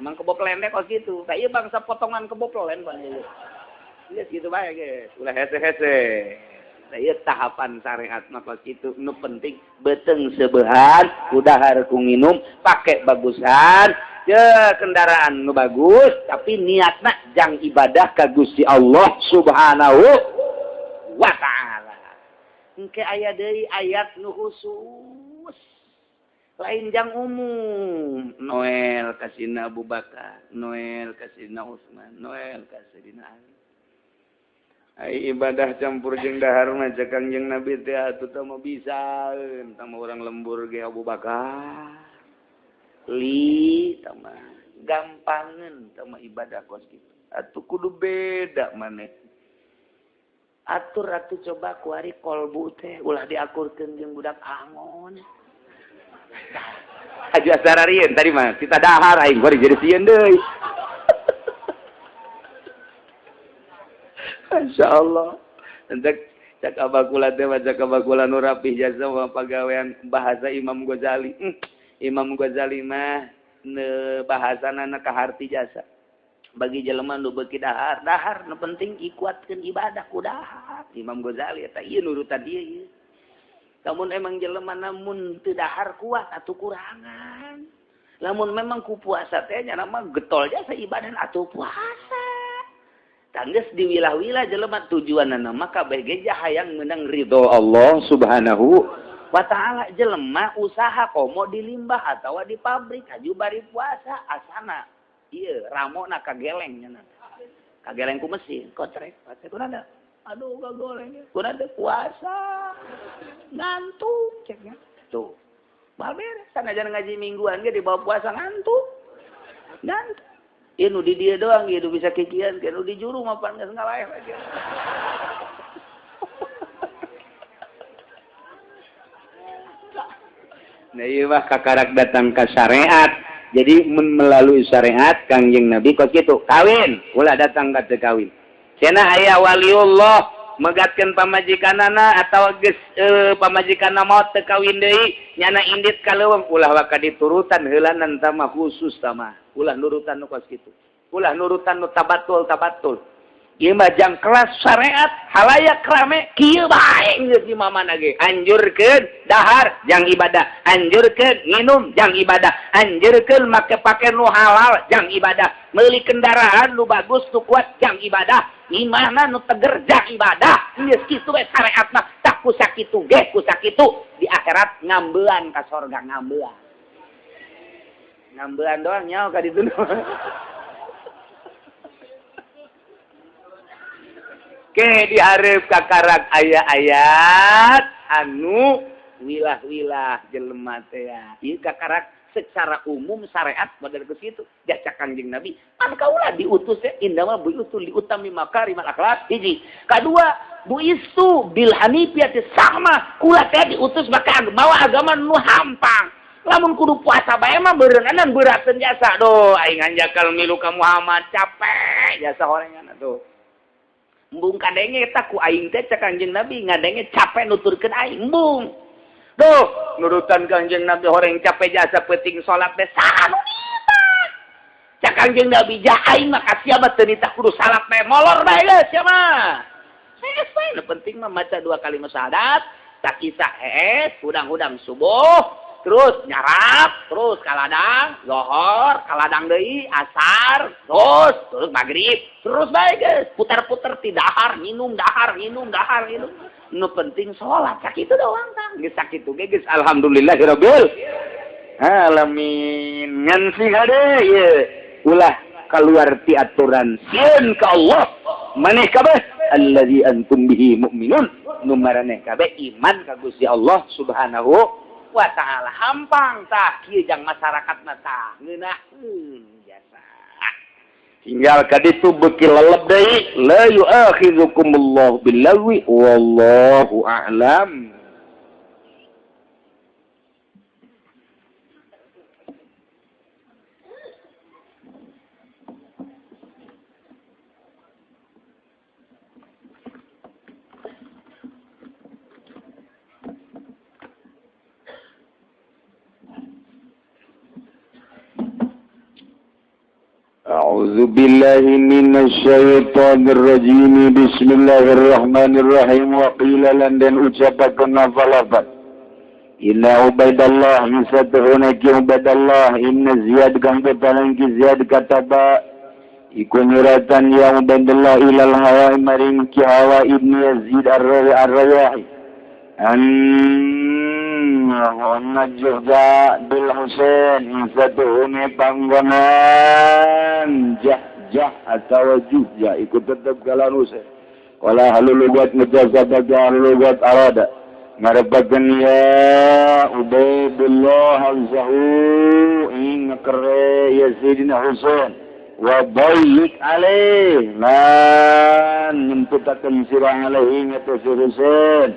Emang keboplen teh kos kitu. Ka ieu bangsa potongan keboplen pan ieu. Geus kitu bae geus. Ulah hese-hese. Ieu tahapan syariat mah kos kitu. Nu penting beuteung seubeuhan, kudahar ku nginum, pake bagusan, je kendaraan nu bagus, tapi niatna jang ibadah ka Gusti Allah Subhanahu wa taala. Engke aya deui ayat nu khusus. Lain jang umum. Noel ka Sayyidina Abu Bakar, Noel ka Sayyidina Utsman, Noel ka Sayyidina Ali. Ai ibadah campur jeung dahar mah cek Kangjeng Nabi teh atuh tah mah bisaeun tah mah urang lembur ge Abu Bakar. Li tah mah gampangeun tah mah ibadah kos kitu. Atuh kudu beda maneh. Atur atuh coba kuari kolbu teh ulah diakurkeun jeung budak angon. Haji asararieun tadi mah kita dahar aing bari jadi sieun deui. Masya Allah. Cak abakula teh cak abakula nu rapih jasa mah pagawean bahasa Imam Ghazali. Imam Ghazali mah ne bahasana na kaharti jasa. Bagi jelema nu beuki dahar, dahar nu penting ikuatkeun ibadah ku dahar. Imam Ghazali eta ieu nurutan ieu ieu. Lamun emang jelema namun teu dahar kuat atuh kurangan. Lamun memang ku puasa teh nya mah getol jasa ibadah atuh puasa. Tangges diwilah-wilah jelema tujuanna mah kabeh ge hayang meunang ridho Allah Subhanahu wa taala. Jelema usaha komo di limbah atawa di pabrik aju bari puasa asana ieu ramona kageleng nya kageleng ku mesin kotrek pate kuna da aduh kagoleng kuna da puasa ngantuk ceknya tuh bae beres sanajan ngaji mingguan ge dibawa puasa ngantuk ngantuk. Ieu nu di dieu doang ieu nu bisa kikian, nu di juru mah pan geus ngalaeh lagi. Nah ieu mah kakarak datang ka syariat. Jadi mun melalui syariat Kangjeng Nabi kos kitu, kawin, ulah datang ka teu kawin. Cenah aya waliullah megatkeun pamajikanana atawa geus pamajikanna maot teu kawin deui, nyana indit ka leuweung ulah waka diturutan heulanan tah mah khusus tah mah. Ulah nurutan nu kos kitu. Ulah nurutan nu tabatul-tabatul. Ieu mah jang kelas syariat halayak rame kieu bae geus di mamana ge. Anjurkeun dahar jang ibadah, anjurkeun nginum jang ibadah, anjurkeun make pake nu halal jang ibadah, meuli kendaraan nu bagus nu kuat jang ibadah, imahna nu teger jang ibadah. Geus kitu we syariat mah tak ku sakitu ge ku sakitu di akhirat ngambean ka sorga ngambean. Ngambean doang nyaho ka ditu. Ke dihareup kakarak aya-ayat anu wilah-wilah jelema teh. Ieu kakarak secara umum syariat model ke situ. Jasa Kangjeng Nabi pan kaula diutus teh indama buitu liutami makarimal akhlak hiji. Kadua buistu bil hanifiyati sama kula teh diutus maka mawa agama nu hampang. Lamun kudu puasa bae mah beureunganan beurateun jasa doh aing anjakal milu ka Muhammad capek jasa horengan atuh. Embung kadenge eta ku aing teh cek Kangjeng Nabi ngadenge capek nuturkeun aing embung. Duh, nurutan Kangjeng Nabi horeng capek jasa peuting salat teh saha nu nitah. Cek Kangjeng Nabi ja aing mah ka sia mah teu nitah kudu salat teh molor bae geus sia mah. Hees bae nu penting mah maca dua kalimat syahadat, tak kisah hees, hudang-hudang subuh, terus nyarap, terus kaladang, zohor, kaladang deui, asar, terus maghrib, terus bae geus, putar-putar ti dahar, minum, dahar, minum, dahar, minum. Nu penting salat, sakitu doang tah. Geus sakitu ge geus alhamdulillahirabbil alamin. Ngan sing hade ieu. Ulah keluar ti aturan sieun ka Allah maneh kabeh allazi antum bihi mu'minun nu maraneh kabeh iman ka Gusti Allah Subhanahu wa ta'ala. Hampang tah kieu jang masyarakatna tah ngeunaheun jasa tinggal ka ditu beuki leleb deui la yu'akhidhukumullahu billawi wallahu a'lam. A'udzu billahi minasyaitonir rajim. Bismillahirrahmanirrahim. Wa qila lan den ucapakeun lafaz Inna Ubaidallah misatuhuna ki Ubaidallah inna Ziyad kang petalan ki Ziyad kataba iku nyuratan ya Ubaidallah ilal hawa maring ki Hawa ibni Yazid ar-Rayahi an Najda bil Husain satuhune panggonan jah atau juhja ikut tetap kalan Husain wala halulugat mujazabaka halulugat arada ngarepakeun ya Ubaidullah al-Zahu ing ngekere ya Sayyidina Husain wa bayyik alaih lan nyemputakeun sira alaihi ngatas Husain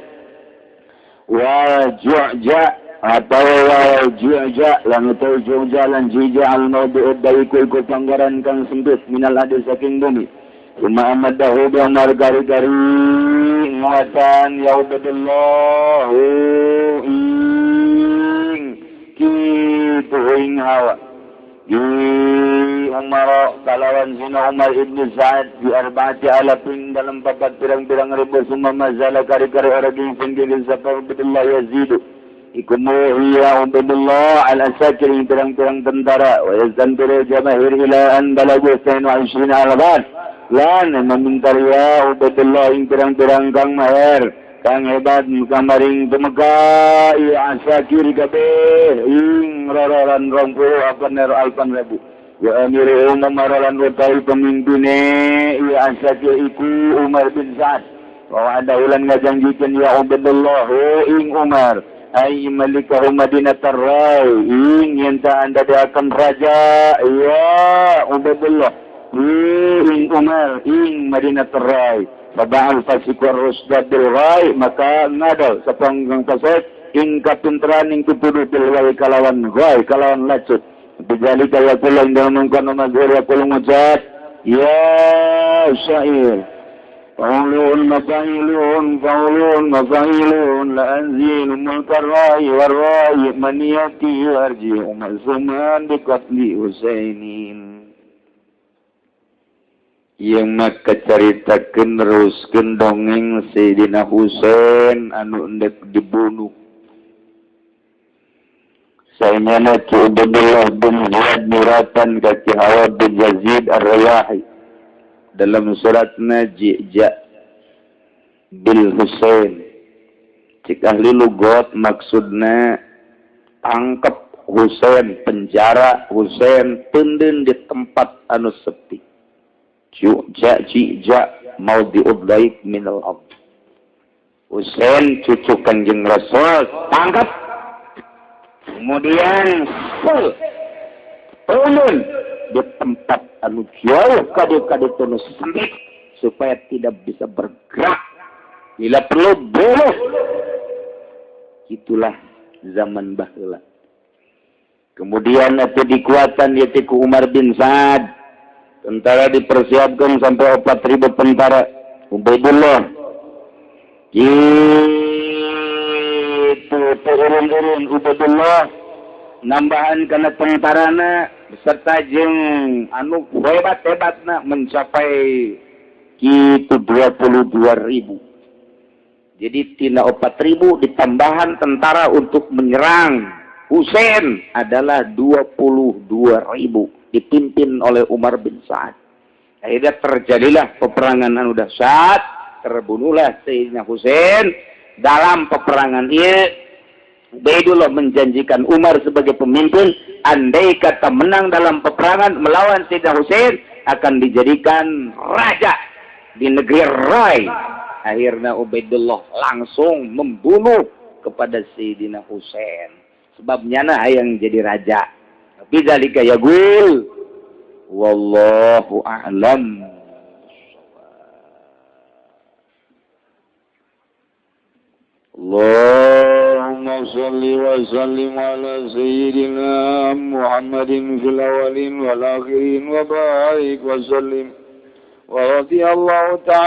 wa ju'ja atau wa ju'ja lan atau ju'ja lan jija al mawdu'ud daiku iku panggaran kang sempit minal adi saking bumi summa amadahu bi amar gari-gari nguatan ya Ubaidullah ing kitu ing hawa di Umar kalawan sina Umar ibn Sa'ad di arba'ati alafin dalam papat pirang-pirang ribu summa mazala kari-kari orang yang sendiri sapa Ubaidullah Yazid iku muhiya Ubaidullah al-asakir pirang-pirang tentara wa yazdanbiru jamahir ila an balagu 22 alban lan memintar ya Ubaidullah ing pirang-pirang kang maher kang hebat kamaring tumeka ya asakir kabeh ing rorolan 20 apan alpan ribu wa amiru Umar lan utawi pemimpine ya asakir iku Umar bin Sa'ad wa ada ulan ngajanjikeun ya Ubaidullah ing Umar ay malikahu Madinatar Rai ing yen ta andadakan raja ya Ubaidullah ing Umar ing Madinatar Rai baba'al fasikur rusda bil rai maka ngadal sapanggang pasek ing kapinteran ing tutuduh bil rai kalawan rai kalawan lacut bidzalika yaqulu dalam mungkon mazhur yaqulu mujad ya syair qaulun mafailun qaulun mafailun la anzil mulkar rai war rai maniyati arji umar biqatli Husainin. Yang maka caritakeun neruskeun dongeng Sayyidina Husain anu endek dibunuh. Sayyidina Ki Ubaidullah bin Ziyad muratan ka Ki Hawa bin Yazid Ar-Rayahi dalam suratna Jija bil Husain. Cik ahli lugot maksudna tangkep Husain, penjara Husain, teunden di tempat anu sepi. Ju'ja ji'ja maudhi'ud daik minal ard. Husain cucu Kanjeng Rasul tangkap, kemudian turun di tempat anu jauh kade-kade tunu sempit supaya tidak bisa bergerak. Bila perlu bunuh. Itulah zaman baheula. Kemudian itu dikuatan yaitu Umar bin Sa'ad. Tentara dipersiapkan sampai 4.000 tentara. Ubaidullah gitu turun-turun Ubaidullah nambahan karena tentarana beserta jeung anu hebat-hebatna mencapai gitu 22.000. Jadi tina 4.000 ditambahan tentara untuk menyerang Husain adalah 22.000 dipimpin oleh Umar bin Sa'ad. Akhirnya terjadilah peperangan anu dahsyat, terbunuhlah Sayyidina Husain dalam peperangan ieu. Ubaidullah menjanjikan Umar sebagai pemimpin, andai kata menang dalam peperangan melawan Sayyidina Husain, akan dijadikan raja di negeri Rai. Akhirnya Ubaidullah langsung membunuh kepada Sayyidina Husain. Sebabnya nah yang jadi raja. Tapi zalika yaqul wallahu a'lam. Allahumma salli wa sallim ala sayyidina Muhammadin fil awwalin wal akhirin wa barik wa sallim wa radiyallahu ta'ala.